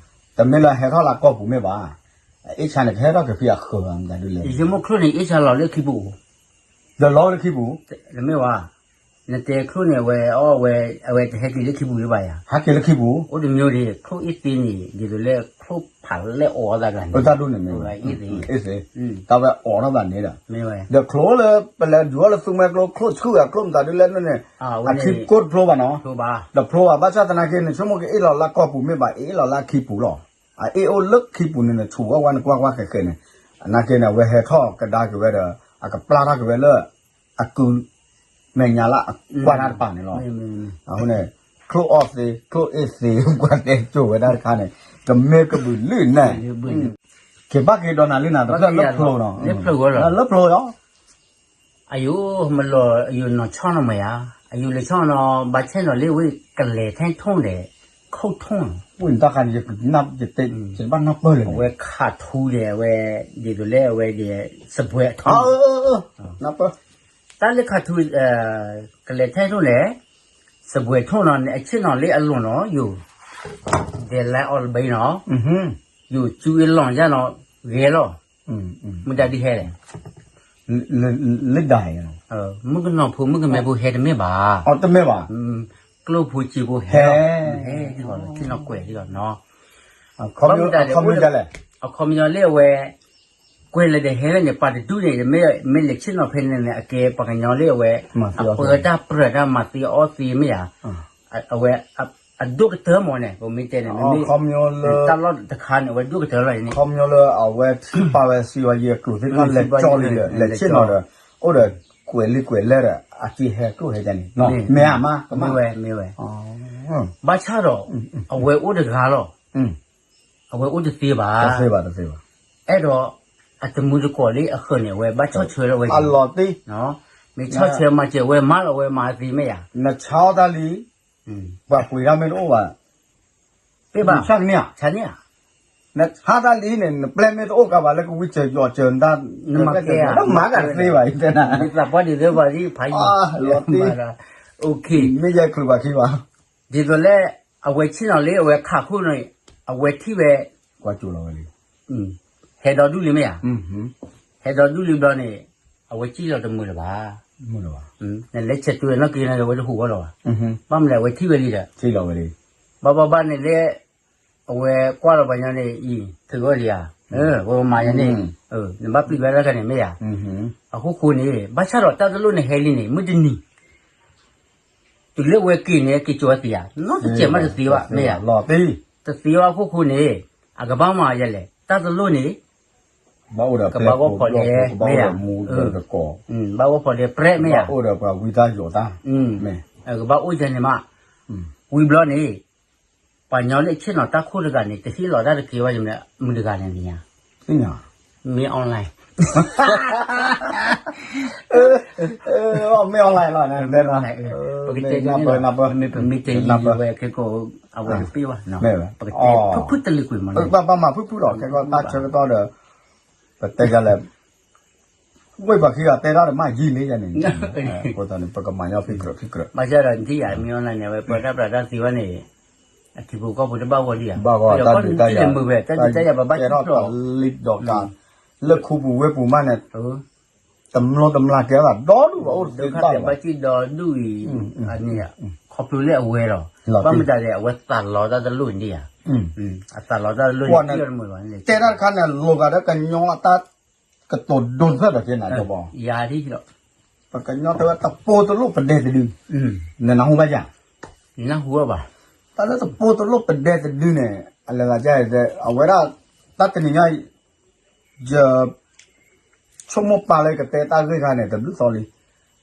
တမ့ၢ်လၢဟဲထီၣ်လၢကီၢ်ပူၤမ့ၢ်ဘၣ်, အအ့ၣ်ဆါန့ၣ် ကဟဲထီၣ်ကဖံးအဃၢၤမးဒ်လဲၣ်, ယဆိကမိၣ်ချိၣ်န့ၣ် အ့ၣ်ဆါလီၤလၢခံပူၤ, ဒီးလီၤလၢခံပူၤ, တမ့ၢ်ဘၣ်, နတဲချိၣ်န့ၣ် အဝဲအီၣ်ဝဲ အဝဲတဟဲက့ၤလၢခံပူၤလၢၤဘၣ်ယါ, ဟဲက့ၤလၢခံပူၤ, အိၣ်တမံၤဒ် ချိၣ်အ့ၣ်သ့န့ၣ် ဒ်သိးလၢချိၣ်ဖးလဲၣ်အီၤအသးကျါန့ၣ်, အတၢ်ဒိၣ်န့ၣ်မ့ၢ် အ့ၣ်သ့, တၢ်ဝဲအီၤထီၣ်သးန့ၣ်ဒီး, ဒီးချိၣ်လၢ ပလဲၤဒုးအီၣ်လၢသူမှဲကျိ ချိၣ်ဆူၣ်အကျိမတၤဒ်လဲၣ်န့ၣ်, အခံကိၢ်တဖျိဘၣ်နီၤ, တဖျိဘၣ် ဘၣ်ဆၣ်သနာ်က့ နဆိကမိၣ်ကအ့ၣ်လီၤလၢကီၢ်ပူၤမ့ၢ်ဘၣ် အ့ၣ်လီၤလၢခံပူၤလီၤ, အအ့ၣ်အိၣ်လၢခံပူၤန့ၣ် နဆူၣ်ဝဲဝဲနကွၢ်ကွၢ်ဃဲးဃဲးန့ၣ်, နာ်က့န့ၣ် အဝဲဟဲထီၣ်ကဒါက့ၤဝဲဒီး အကပျၢ်ထီၣ်က့ၤဝဲလၢ အကု မဲာ်ညါလၢအကွၢ်တၢ်တပၤန့ၣ်လီၤ, အဃိန့ၣ် ချိၣ်အီၣ်သ့ ချိၣ်အ့ၣ်သ့ ပှၤတဲကၠိဝဲဒၣ်တခါန့ၣ်, ကမ့ၢ်ကဘုးလုၢ်နဲၣ်, က့ၤဘၣ်က့ၤဒီးနၤလံနၤ တဖျၢၣ်လၢဖျိနီၤ, လၢဖျိ, လၢဖျိလီၤ, အယိမလီၤ အယိနီၢ်ဆီနီၢ်မယါ, အယိလၢဆီနီၢ် ဘၣ်ဆဲနီၢ်လၢဝဲကလဲၤထဲထိၣ်ဒီး ခိၣ်ထိၣ်, ဝဲတၢ်ခါန့ၣ် ယတဘၣ်နၢ်ပၢၢ်လၢၤ, အဝဲခးထူဒီး အဝဲ ဒ်သိးလၢအဝဲ စပွဲအထိၣ်, တၢ်လၢခးထူ ကလဲၤထဲထိၣ်န့ၣ် စပွဲထိၣ်နီၤန့ၣ် အဆ့ၣ်နီၤလၢအလိၤနီၤ ယိၤ, ဒဲးလဲအီၤလၢဘဲနီၤ, ယိၤကၠူအလီၢ်ယါနီၤ ဂဲၤလီၤ, မုၢ်တၢ်ဒ်ဟဲလဲၣ်, လၢဒၣ်, မုၣ်ကနီၤဖိမုၣ်ကမဲဖိဟဲတမ့ၢ်ဘၣ်, တမ့ၢ်ဘၣ်, ကျိၣ်ဖိစ့ဖိဟဲ, ဟဲ, ဆ့ၣ်နီၤကွဲးလံလီၤနီၤ, အခီပညီလၢအဝဲ ကွဲးလၢဒဲးဟဲလၢန့ၣ် ပာ်တဒူၣ်န့ၣ် မ့ၢ်လဲၤဆ့ၣ်နီၤဖဲန့ၣ်န့ၣ် အကဲပှၤကညီလၢအဝဲ အပၢတၢ်ပြၢတၢ်မၤသံအီၣ်သံမ့ၢ်ယါ, အဝဲ အဒိၣ်ကတၢၢ်မးန့ၣ် ပမ့ၢ်တဲန့ၣ် မ့မ့ၢ် တၢ်လီၢ်တခါန့ၣ် အဝဲဒိၣ်ကတၢၢ်လီၤန့ၣ်, ခီပညီလၢအဝဲထံၣ်ပာ်ဝဲစံးဝဲယဲကျိာ်သ့ၣ်တဖၣ်လဲၤကၠီလံဒီး လဲၤဆ့ၣ်နီၤဒီး အိၣ်ဒီးကွဲးလံာ်ကွဲးလဲၢ်ဒီး အက့ၤဟဲကျိၣ်ဟဲကန့ၣ် မ့ၢ်ဧါမး မ့ၢ်ဝဲ မ့ၢ်ဝဲ, ဘၣ်ဆၣ်ဒီး အဝဲအိၣ်တဂၤလီၤ အဝဲအိၣ်တသ့ဘၣ်, တသ့ဘၣ်, တသ့ဘၣ်, အဲၣ်ဒိးအတမူတကိးလၢအဃၢၤန့ၣ် အဝဲဘၣ်ဆီၣ်ထွဲလီၤဝဲ, အလီၤတံၢ်, မ့ၢ်ဆီၣ်ထွဲမၤစၢၤဝဲမၤလီၤဝဲမၤသ့မ့ၢ်ယါ, နဆါအီၣ်တၢ်လံ, ပှၤပှ့ၤတၢ်မ့ၢ်တအိၣ်ဘၣ်, ဘၣ်ဆါန့ၣ်ဧါ, ဆါန့ၣ်ဧါ, နဆါတၢ်လံန့ၣ် နပျဲၢ်မ့ၢ်တအိၣ်ကဘၣ်လၢကဝံစၢၤယီၤစၢၤနတၢ်, နမၤကဲဧါ, နမၤကသ့ဘၣ်, နသးပှၢ်ဒ်သိးပှၤဒ်ဖးယံၤ, မ့ၢ်ယဲချုးပှၤခံဘၣ် ဒ်သိးလၢ အဝဲဆ့ၣ်နီၤလၢအဝဲခးခိၣ်န့ၣ် အဝဲထံၣ်ဝဲ, ကွၢ်ကၠိလီၤဝဲလံ, ဟဲဒီဒူၣ်လံမ့ၢ်ဧါ, ဟဲဒီဒူၣ်လံဘျီန့ၣ် အဝဲစံၣ်လီၤတမုာ်လၢၤဘၣ်, နလဲၤဆဲးတုၤနီၢ်က့ၤန့ၣ် အဝဲတဟူးဝဲလၢၤဘၣ်, ဘၣ်မနုၤလဲၣ် အဝဲထံၣ်ဝဲလံဒီး, ဘၣ်ဘၣ်ဘၣ်န့ၣ်လၢ အဝဲကွၢ်လီၤပှၤညီန့ၣ်အံၤ ထုးအီၣ်ဒံးဧါ, ဝဲမၤယၤန့ၣ်, နဘၣ်ပျံၤဝဲဒၣ်တခါန့ၣ်မ့ၢ်ဧါ, အဃိဃိန့ၣ် ဘၣ်ဆၣ်ဒီးတၢ်တလိၣ်န့ၣ်ဟဲလံန့ၣ် မုၢ်တနံၤ တုၤလၢအဝဲက့ၤန့ၣ် က့ၤကၠိဝဲသ့ဧါ, နီတစဲးမးတသ့ဘၣ် မ့ၢ်ဧါ, တသ့ဘၣ်အဃိဃိန့ၣ် အကဘၣ်မၤယၤလဲၣ် တၢ်တလိၣ်န့ၣ် ကဘၣ်ဂီၢ်ဖီၣ်လဲၣ် မ့ၢ်ဧါ, ဘၣ်ဂီၢ်ဖီၣ်လဲၣ်ပြဲးမ့ၢ်ဧါ, ကဘၣ်အိၣ်ဒီးပှၤဝံတၢ်ယိးတၢ်, ကဘၣ်အိၣ်ယၤန့ၣ်မး, ဝံၤဘျီန့ၣ် ပှၤညီလၢအဆ့ၣ်နီၤတၢ်ခိၣ်တဂၤန့ၣ် တဟ့ၣ်လီၤတၢ်တက့ၢ်ဘၣ် မ့ၢ်မတၤတဂၤလဲၣ်န့ၣ်, မ့ၢ် online, မ့ၢ် online လီၤ, ပကတဲနၢ်ပၢၢ်, ပမ့ၢ်တဲနၢ်ပၢၢ်ဝဲခဲကိာ် အဝဲတပ့ၢ်ဘၣ်, ပကတဲဖုၣ်ဖုၣ်တလံၤကွံာ်မး, ဘၣ်မၤဖုၣ်ဖုၣ်ဒီး ခဲကိာ်တၢ်ဆၢကတီၢ်ဒီး ပတဲယၤလဲၣ် ဝ့ၢ်ပှၤခံဂၤတဲတၢ်တမ့ၢ်ယံာ်လံယၤန့ၣ်, အဃိသတးန့ၣ် ပကမၤညီဖံးကြၢးဖံးကြၢး, ဘၣ်ဆၣ်ဒီးနထံၣ်ယၤ မ့ၢ်အီၣ်လၢန့ၣ် အဝဲပှၤတၢ်ပြးတၢ်သံဝဲန့ၣ် အထံဖိကီၢ်ဖိတဘၣ်ဂီၢ်လံဧါ, ဘၣ်ဂီၢ်တၢ်ဒုးတၢ်ယၤ, တၢ်ဒုးတၢ်ယၤပဘၣ်ကံၣ်ဖျိး, လံာ်ဒီးကး, လၢခူပူၤဝ့ၢ်ပူၤမးန့ၣ်, တမျိးတမျာ်ကဲထီၣ်သးဒီဒူၣ်ဘၣ်အိၣ်တသ့ဘၣ်ဘၣ်, ဘၣ်ကံၣ်ဒီဒူၣ်အံၤ, အန့ၣ်, ခီဖျိလၢအဝဲလီၤ, ဘၣ်မတၤလဲၣ် အဝဲသးလီတၢ်တလိၣ်န့ၣ်ဧါ, အသးလီတၢ်တလိၣ်န့ၣ်, တဲတၢ်တခါန့ၣ် လိၤဂၤဒီးကညီအတၢ်ကတိၤဒိသၢၣ်ဒီးက့နၤကီဘီ, ယၤထံၣ်လီၤ, ပကညီတဲဝဲတပိတလိၣ်ပဒဲတဒု, နနၢ်ဟူဘၣ်ယၤ, နနၢ်ဟူဘၣ်, တၢ်လၢတပိတလိၣ်ပဒဲတဒုန့ၣ် အလဲၤသးကဲ, အဝဲဒၣ်, တၢ်တနံၤညါ ယဆိကမိၣ်ပာ်လၢကတဲတၢ်ဂ့ၢ်ခါန့ၣ် တဘျုးသီလံ,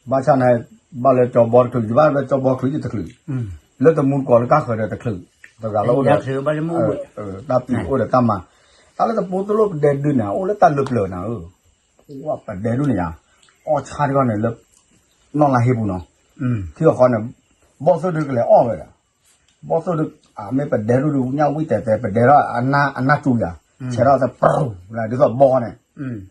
ဘၣ်ဆၣ်န့ၣ်, ဘၣ်လၢကၠီဘီတချုး ယဘၣ်လၢကၠီဘီချုးယတချုး, လၢတမူတကိးလၢကၢ်ဃၢၤဒီးတချုး, တဂၤလၢအိၣ်ဒီး, တၢ်ပံၤအိၣ်ဒီးတၢ်မၤ, တၢ်လၢတပိတလိၣ်ပဒဲဒုန့ၣ် အိၣ်လၢတၢ်လၢပျၢၤနၤဧၢ, ပဒဲဒုန့ၣ်ယါ, အီၣ်ဆါတဂီၢ်န့ၣ်လၢ, နီၢ်လါဟ့ပူၤနီၤ, ထံအီၣ်ဃီန့ၣ်, ဘီၣ်သိၣ်ဒုကလဲၤအီၣ်ဝဲဒီး ဘီၣ်သိၣ်ဒု, အမ့ၢ်ပဒဲဒုဒု ညၣ်ဝံၣ်တဲာ်တဲာ် ပဒဲထီၣ်အနၢ်စူၤယၤ, ဆဲးထီၣ်သပှူၤလၢဒ်သိးဘီန့ၣ်, ဝံၣ်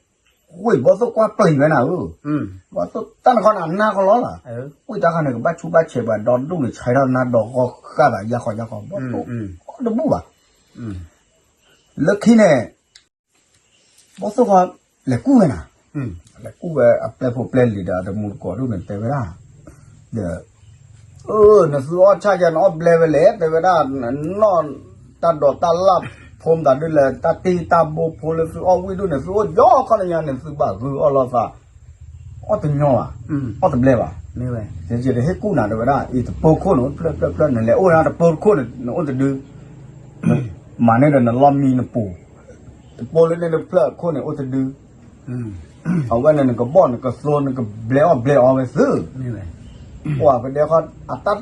ဘီၣ်သိၣ်ကွၢ်ပျံၤဝဲနၤဧၢ, ဘီၣ်သိၣ်တၢ်နခီန့ၣ် အနၢ်ကလီလီၤ, ဝံၣ်တၢ်ခါန့ၣ် ကဘၣ်ဆူးဘၣ်ဆဲးပှၤဒီဒူၣ်န့ၣ် ဆဲးထီၣ်နၢ်ဒီးဂီၢ်ဃၣ်သးယါဃီယါဃီ ဘီၣ်သိၣ်, တဘူၣ်ဘၣ် လၢခံန့ၣ်, ဘီၣ်သိၣ်ဃီ, လဲၤကူၣ်ဝဲနၤ, လဲၤကူၣ်ဝဲအပျဲၢ်ဖိပျဲၢ်လံၤဒီး အတမူတကိးဒူၣ်န့ၣ် တဲဝဲဒၣ်, ဒီး, အၢ နသုအီၣ်ဆၣ်ယဲ နအီၣ်ဘျဲဝဲလဲၣ် တဲဝဲဒၣ်, နီၢ်တၢ်ဒိးတၢ်လၣ်ဖိမတၤဒုလဲၣ် တၢ်တံၢ်တၢ်ဘိဖိလၢသုအီၣ်ဝံၣ်ဒူၣ်န့ၣ် သုအိၣ်ယီခီလၢညါန့ၣ် သုဘၣ်ဂုာ်အီၣ်လိာ်သး, အီၣ်တညီဘၣ်, အီၣ်တဘျဲဘၣ်, ယတဟ့ၣ်ကူၣ်နၤတဲဝဲဒၣ် အံၤတပိခိၣ်န့ၣ် အိၣ်တဖျၢၣ်ဖျၢၣ်ဖျၢၣ် နလဲၤအိၣ်နၤတပိတခိၣ်န့ၣ် နအိၣ်တဒု မၤန့ၢ်ဒီးနလီၢ်မံနပူၤ, တပိလၢန့ၣ်တဖျၢၣ်အခိၣ်န့ၣ် အိၣ်တဒု, အဝဲန့ၣ်နကဘီၣ်နကသိ နကဘျဲအီၣ်ဘျဲအီဝဲသု, ပှၤပဒဲခီ အတၢ်,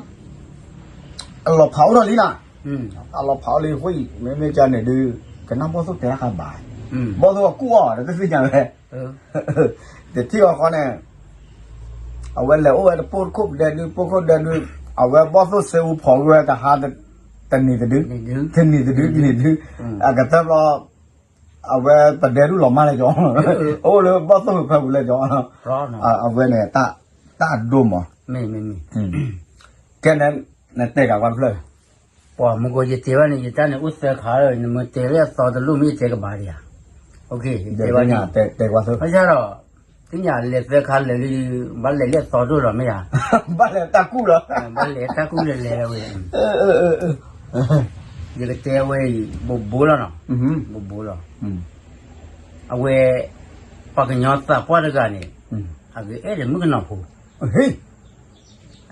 အလီၤဖးအိၣ်ထီၣ်လံနၤ, အလီၤဖးအိၣ်လံဃိ, မ့မ့ၢ်ကန့ၣ်ဒုး, ကနၣ်ဘီၣ်သိၣ်တဲတၢ်ဃးဘၣ်, ဘီၣ်သိၣ်အကူၣ်အီၤ တသ့ၣ်ညါဝဲ တထံၣ်အီၤဃီန့ၣ်, အဝဲလဲၤအိၣ်ဝဲတပိၢ်တခိၣ်ပဒဲဒု ပိၢ်ခိၣ်ဒဲဒု, အဝဲဘီၣ်သိၣ်စဲအူဖီၣ်ဝဲတဟါ, တနံၤတဒု, တနံၤတဒု တနံၤတဒု, အကတၢၢ်ဘျီ, အဝဲပဒဲဒုလီၤမၢ်လဲၣ်ကီ, အိၣ်လၢဘီၣ်သိၣ်ဖၢပူၤလဲၣ်ကီ, အဝဲန့ၣ်, တၢ်ဒိၣ်မး, ကဲ, နတဲကးကွၢ်တဖျၢၣ် ပှၤမုၢ်ကိးယတဲဘၣ်န့ၣ် ယတၢ်န့ၣ်အိၣ်သၢခါလၢ နမ့ၢ်တဲလၢအသီတလိၣ်မ့ၢ်ယတဲကဘၣ်ဒံးဧါ, ယတဲဘၣ်န့ၣ်, ဘၣ်ဆၣ်ဒီး, သ့ၣ်ညါလဲၤသၢခါလၢာ်လံ, ဘၣ်လဲၤလၢအသီတလိၣ်လီၤမ့ၢ်ဧါ, ဘၣ်လဲၤတၢ်ကူၣ်လီၤ, ဘၣ်လဲၤတၢ်ကူၣ်လဲၤလဲၤဝဲ, ယကတဲဝဲအံၤ ဘိးဘိလီၤနီၤ, ဘိးဘိလီၤ, အဝဲ, ပှၤကညီသးပှၢ်တဂၤန့ၣ်, အကအဲၣ်ဒီးမုၣ်ကနီၤဖိ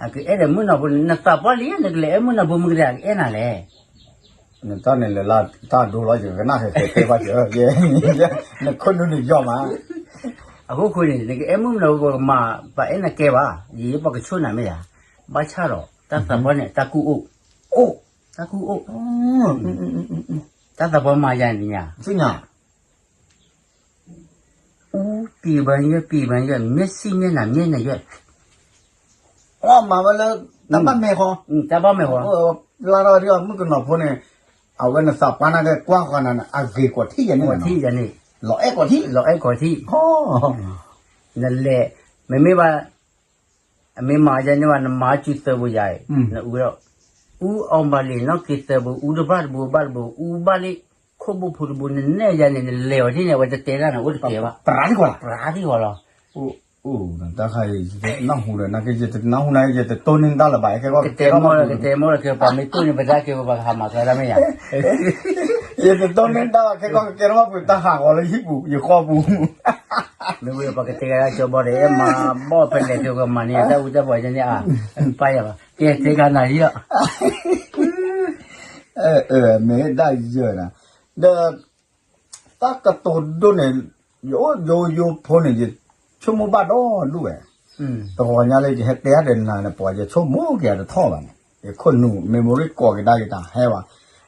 အကအဲၣ်ဒီးမုၣ်ကနီၤဖိန့ၣ် နသးပှၢ်လံ နကလဲၤအဲၣ်မုၣ်ကနီၤဖိ မုၢ်ကဒဲးအကအဲၣ်နၤလဲၣ်, နတၢ်န့ၣ်လဲၤလၢ, တၢ်ဒိလီၤ ယကနၣ်ဃဲၤဃဲၤတဲဘၣ်က့ၤ, နခိၣ်နူာ်န့ၣ်ယီၤမး, အဃိဃိန့ၣ် နကအဲၣ်မုၣ်ကနီၤဖိ ပမၤပှၤအဲၣ်နၤကဲဘၣ်, ယပှၤကဆိၣ်နၤမ့ၢ်ယၤ, ဘၣ်ဆၣ်ဒီး တၢ်သးပှၢ်န့ၣ် တၢ်ကူၣ်အိၣ်, အိၣ်, တၢ်ကူၣ်အိၣ်, တၢ်သးပှၢ်မၤယၤန့ၣ်ညါ သ့ၣ်ညါ အူပံၤဘၣ်ယဲၢ် ပံၤဘၣ်ယဲၢ် မ့ၢ်စံၣ်မ့ၢ်နၤ မ့ၢ်နၤယဲၢ်, အီၣ်မၤဝဲလၢ တၢ်ဘၣ်မဲာ်ဃီ, တၢ်ဘၣ်မဲာ်ဃီ, လၢထီၣ်ဒ်အီၤ မုၣ်ကနီၤဖိန့ၣ်, အဝဲနသးပှၢ်နာ်က့ ကွၢ်ဃီနၤန့ၣ် အဂ့ၤကွီၢ်ထံၣ်ယဲန့ၣ်, လီၤအဲၣ်ကွီၢ်ထံၣ်, လီၤအဲၣ်ကွီၢ်ထံၣ်, နလဲၤ, မ့မ့ၢ်ဘၣ်, အမ့ၢ်မၤယဲန့ၣ်ဘၣ် နမၤစူၤသၢဘိယၤအံၤ, နအူဒီး, အူအီၤဘၣ်လံ နီၢ်က့သၢဘိ အူတဘၣ်တဘိဘၣ်တဘိ အူဘၣ်လံ, ခိၣ်ဘိဖိတဘိ နနဲၣ်ယၤန့ၣ် နလဲၤအီၤဒ်န့ၣ် အဝဲတတဲတၢ်န့ၣ် အိၣ်တကဲဘၣ်, ပြးဒံးဃီလီၤ, အိၣ်, တၢ်ခါအံၤ နၢ်ဟူဒီး နက့ ယတနၢ်ဟူနၤ ယတတိၢ်န့ၢ်တၢ်လၢၤဘၣ် ကဲကီၢ် ကတဲမီၢ်လၢ ကတဲမီၢ်လၢ ကဲပှၤမ့ၢ်တိၢ်န့ၢ်ပတၢ်ကဲ ပှၤကဟးမၤသးတၢ်မ့ၢ်ယၤ ယတတိၢ်န့ၢ်တၢ်ဘၣ် ခဲကီၢ်ကကဲထီၣ်ဘၣ်ပှၤတၢ်ဟးဂီၤလၢဟံၣ်ပူၤ ယဃီပူၤ မ့ၢ်ဝံၤပှၤကတဲကဒါကၠီဘီဒီး အဲၣ်မၤဘီၣ်ဖဲလဲၣ်က့ၤ ကမၤန့ၢ်တၢ်အူတၢ်ပှၤယဲန့ၣ်အါ ပၢ်ယၤဘၣ် ကဲတဲကနၤဟံၣ်လီၤ မ့ၢ်ဒၣ်ယၢၤနၤ ဒီး တၢ်ကတိၤဒိၣ်န့ၣ် ယအိၣ်ယိယိဖိန့ၣ် ယဆိကမိၣ်ဘၣ်ဒီဒူၣ်ဝဲ တဂီၤညါလၢယဟဲတဲအါဒီးနၤန့ၣ် ပှၤယဆိကမိၣ်က့ၤအတထီၣ်ဘၣ်န့ၣ် ယခိၣ်နူာ် memory ကိးက့ၤဒါက့ၤတဟဲဘၣ်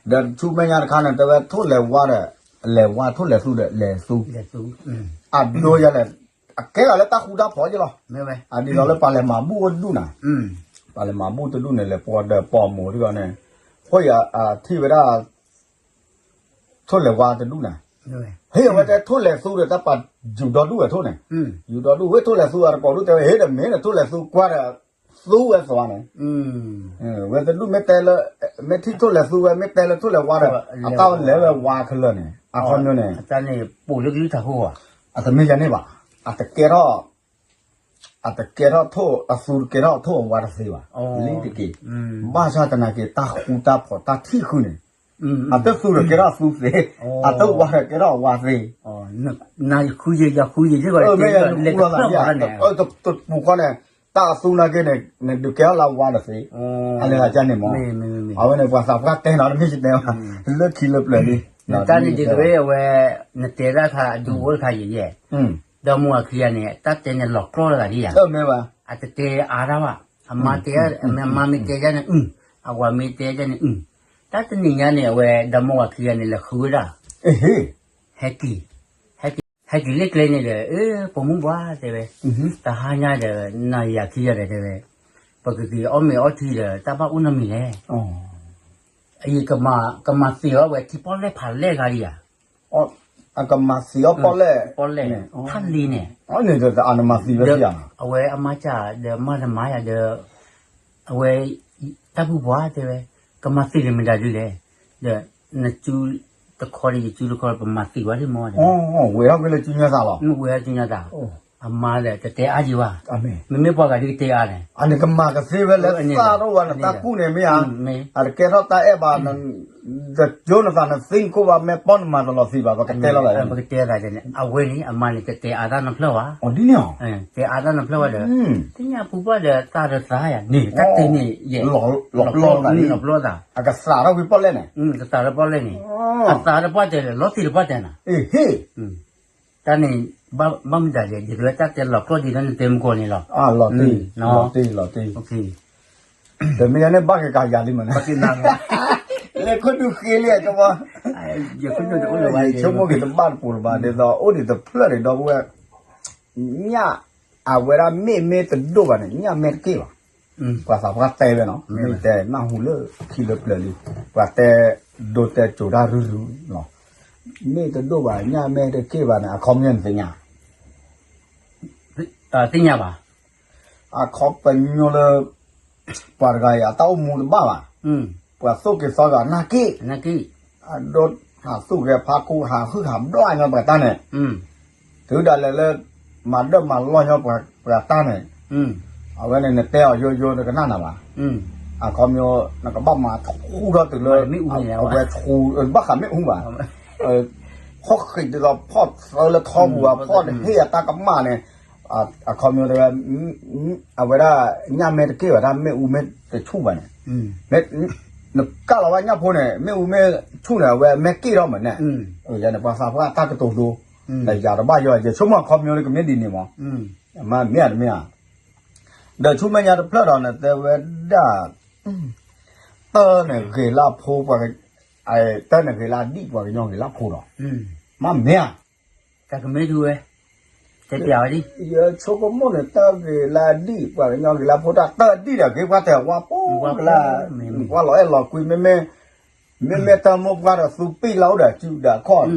ဒီးဆူမဲာ်ညါတခါန့ၣ် တဲဝဲ ထိၣ်လဲၤဝါဒီး လဲၤဝါ ထိၣ်လဲၤသူဒီး လဲၤသူ အဒိယၤလဲၣ် အကဲဂၤလၢတၢ်ဃူတၢ်ဖိးယလီၤ အဒ်သိးလၢပှၤလဲၤမၤဘူၣ်အိၣ်တဒူၣ်နၤ ပှၤလဲၤမၤဘူၣ်တဒူၣ်န့ၣ် လဲၤပှီၤဒီးပိာ်မိၢ်တဂၤန့ၣ် ဃိယထံၣ်ဝဲဒၣ် ထိၣ်လဲၤဝါတဒူၣ်နၤ ဟ့ၣ်အဝဲတဲထိၣ်လဲၤသူဒီးတၢ်ပာ်ယူၤဒီဒူၣ်ဝဲထိၣ်န့ၣ်, ယူၤဒီဒူၣ်ဝဲထိၣ်လဲၤသူအတကိးဒူၣ်တဲဝဲ ဟ့ၣ်ဒီးမ့ၢ်န့ၣ်ထိၣ်လဲၤသူကွၢ်ဒီး သူဝဲသွါန့ၣ်, ဝဲတဒူၣ်မ့ၢ်တဲလၢ မ့ၢ်ထံၣ်ထိၣ်လဲၤသူဝဲ မ့ၢ်တဲလၢထိၣ်လဲၤဝါဒီး အတၢ်လဲၤဝဲဝါခဲလၢာ်န့ၣ် အခီပညီန့ၣ် အတၢ်န့ၣ်ပိာ်လၢကလုၢ်ထးခိၣ်ဘၣ်, အတမ့ၢ်ယၤန့ၣ်ဘၣ်, အတကဲထီၣ် အတကဲထီၣ်ထိၣ်အသူတကဲထီၣ်ထိၣ်အဝါတသ့ဘၣ်, လံတက့ၢ်, ဘၣ်ဆၣ်သနာ်က့ တၢ်ဃူတၢ်ဖိးတၢ်ထံၣ်ဃုာ်န့ၣ်, အတသူဒီးကဲထီၣ်အသူသ့, အတဝါဒီးကဲထီၣ်အဝါသ့, နဃုယဲယဃုယဲ မ့ၢ်ယဃုလီၤသးန့ၣ်, တပူၤဃီန့ၣ် တၢ်အသူနာ်က့န့ၣ် နဒုးကဲထီၣ်လၢအဝါတသ့, အလဲၤသးကန့ၣ်မ့ၢ်, အဝဲန့ၣ်ပှၤသးပှၢ်တဲနီၤ တမ့ၢ်ယတဲဘၣ်, လၢခံလၢပျၢၤလံ, နတၢ်န့ၣ်ဒ်သိးဝဲအဝဲ နတဲဒၣ်ခါအဒိအိၣ်တခါယဲယဲ ဒီမါဝၤခံဂၤန့ၣ် တၢ်တဲန့ၣ်လီၤကျီၢ်လၢဂၤဒ်ယၤ, အတတဲအါတၢ်ဘၣ်, အမါတဲ, အမါမ့ၢ်တဲဒ်န့ၣ်အု, အဝၤမ့ၢ်တဲဒ်န့ၣ်အု, တၢ်တနံၤညါန့ၣ် အဝဲဒီမါဝၤခံဂၤန့ၣ် လဲၤဃုဝဲဒၣ်, ဟဲက့ၤ, ဟဲက့ၤလၢကျဲန့ၣ်ဒီး အၢ ပိာ်မုၣ်ဘှါတဲဝဲ, တဟါညါဒီး နၤယၤခံဂၤဒီးတဲဝဲ, ပကက့ၤအီၣ်မ့ၤအီထံဒီး တၢ်ဘၣ်အိၣ်နီတမံၤလဲၣ် အံၤ ကမၤသံအီၤဝဲထံပီၣ်လဲၣ်ဖးလဲၣ်ဂၤဒံးဧါ, အကမၤသံအီၤပီၣ်လဲၣ်, ပီၣ်လဲၣ်, ထါလ့န့ၣ်, အဝဲအမါစၢ်ဒီးမါတမါယၤဒီး, အဝဲ, တၢ်ဘူၣ်ပှၤတဲဝဲ, ကမၤသံလၢမတၤဒ်လဲၣ်, ဒီး, နစုတခီဒီး ယစုတခီ ပမၤသံဝဲဒ်မ့ၢ်, ဝဲထီၣ်က့ၤလၢစုညါသးလီၤ, ဝဲထီၣ်စုညါသး, အမါဒီးတတဲအါယံၤဘၣ်, မ့မ့ၢ်ပှၤဂၤဒ်ကတဲအါန့ၣ်, အန့ၣ်ကမၤကသ့ဝဲလၢသၣ်ထီၣ်ဝဲ နတၢ်ကူၣ်န့ၣ်မ့ၢ်ဧါ, အတကဲထီၣ်တၢ်အဲၣ်ဘၣ်, တကၠိနသးနသ့နခိၣ်ဘၣ် မ့ၢ်ပီၣ်နမၤတလီၤသံဘၣ် ပကတဲလီၤသး, ပကတဲသးန့ၣ် အဝဲန့ၣ် အမါန့ၣ် တတဲအါတၢ်နီတဖျၢၣ်ဘၣ်, တဲအါတၢ်နီတဖျၢၣ်ဘၣ်ဒီး, သ့ၣ်ညါပူၤပှၢ်ဒီးသးဒီးသးယၤန့ၣ် တၢ်တဲန့ၣ်ယဲ, လီၤပျီသးန့ၣ်, လီၤပျီသး, အကသးထီၣ်ဝံၤပီၣ်လဲၣ်န့ၣ်, ကသးထီၣ်ပီၣ်လဲၣ်န့ၣ်, အသးတပှၢ်တဲာ်ဒီး လီၤသံးတပှၢ်တဲာ်နၤ, တၢ်န့ၣ်, ဘၣ်မတၤလဲၣ် ဒ်သိးလၢတၢ်တဲလီၤကျီၢ်ဒ်သိးနတဲမုၢ်ကီၢ်န့ၣ်လီၤ, လီၤတံၢ်, လီၤတံၢ်, တမ့ၢ်ယၤန့ၣ် ဘၣ်က့ၤကယၤလံမးန့ၣ်, လဲၤခိၣ်ဒူၣ်ဃ့လံတဝီ, ယဆိကမိၣ်က့ၤတဘၣ်တပူၤလၢၤဘၣ် ဒ်သိးအိၣ်ဒံးတဖျၢၣ်န့ၣ် ဒီပုၢ်ဝဲၢ်, ညၣ်, အဝဲဒၣ်မ့ၢ်မ့ၢ်တဒိၣ်ဘၣ်န့ၣ် ညၣ်မဲာ်တက့ၢ်ဘၣ်, ပှၤသးပှၢ်တဲဝဲနီၤ မ့ၢ်တဲနၢ်ဟူလၢခံလၢပျၢၤလံ, ပှၤတဲဒိတဲစိၤတၢ်ရုရုလီၤ, မ့ၢ်တဒိၣ်ဘၣ် ညၣ်မဲာ်တက့ၢ်ဘၣ်န့ၣ် အခီပညီနသ့ၣ်ညါ, သ့ၣ်ညါဘၣ်, အခီပညီလၢ ပှၤတဂၤအံၤ အတၢ်အိၣ်မူတဘၣ်ဘၣ်, ပှၤသိၣ်က့ၤသီက့ၤအနၢ်က့ၢ်, အဒိဟးသူၣ်က့ၤဖးခိၣ် ဟးဟုၣ်ဟးဘျီၣ်ညီပှၤတၢ်န့ၣ်, တုၤဒၣ်လဲာ်လၢ မၤဒၢၣ်မၤလီၢ်ညီပှၤတၢ်န့ၣ်, အဝဲန့ၣ်နတဲအီၤယိယိနကနၣ်နၤဘၣ်, အခီပညီ နကဘၣ်မၤထူထီၣ်တုၤလၢ အဝဲထူ ဘၣ်ဃးမ့ၣ်အူဘၣ်, ဖီၣ်ဃံးဒ်သိးဖီၣ်သၢလၢထီပူၤဘၣ် ဖီၣ်တဟ့ၣ်အတၢ်ကမၣ်န့ၣ်, အခီပညီတဲဝဲ အဝဲဒၣ် ညၣ်မ့ၢ်တက့ၢ်ဘၣ် တၢ်မ့ၣ်အူမ့ၢ်တဆူၣ်ဘၣ်န့ၣ်, နကၢ်လီၤဘၣ်ညၣ်ဖိန့ၣ် မ့ၣ်အူမ့ၢ်ဆူၣ်န့ၣ် အဝဲမ့ၢ်က့ၢ်ထီၣ်မးန့ၣ်, ယၤန့ၣ် ပှၤသးပှၢ်တၢ်ကတိၤဒိ, ဒီးယၤတဘၣ်ယိ ယဆိကမိၣ်အခီပညီကမ့ၢ်ဒ်န့ၣ်မး, မ့ၢ်ဧါတမ့ၢ်ဧါ, ဒီးဆူမဲာ်ညါတဖျၢၣ်ဒီးန့ၣ် တဲဝဲဒၣ် တၢ်န့ၣ်ဂ့ၤလၢအဖိ, တၢ်န့ၣ်ဂ့ၤလၢအဒံၣ် ပှၤကညီဂ့ၤလၢအဖိဒီး, မ့ၢ်မ့ၢ်ဧါ, တၢ်ကမ့ၢ်ဒုးဝဲ, တဲပျးဝဲဒ်, ယဆိကမိၣ်န့ၣ် တၢ်ဂ့ၤလၢအဒံၣ် ပှၤကညီဂ့ၤလၢအဖိ တၢ်တၢ်ဒံၣ်ဒီး ဂ့ၤပှၤတဲဝါပိၢ်ကလါ, ပှၤလီၤအဲၣ်လီၤကွံ မ့မ့ၢ် မ့မ့ၢ်တၢ်မိၢ်ပှၢ်ဒီးသူပံၢ်လီၤအိၣ်ဒီးစုဒီးအခီၣ်,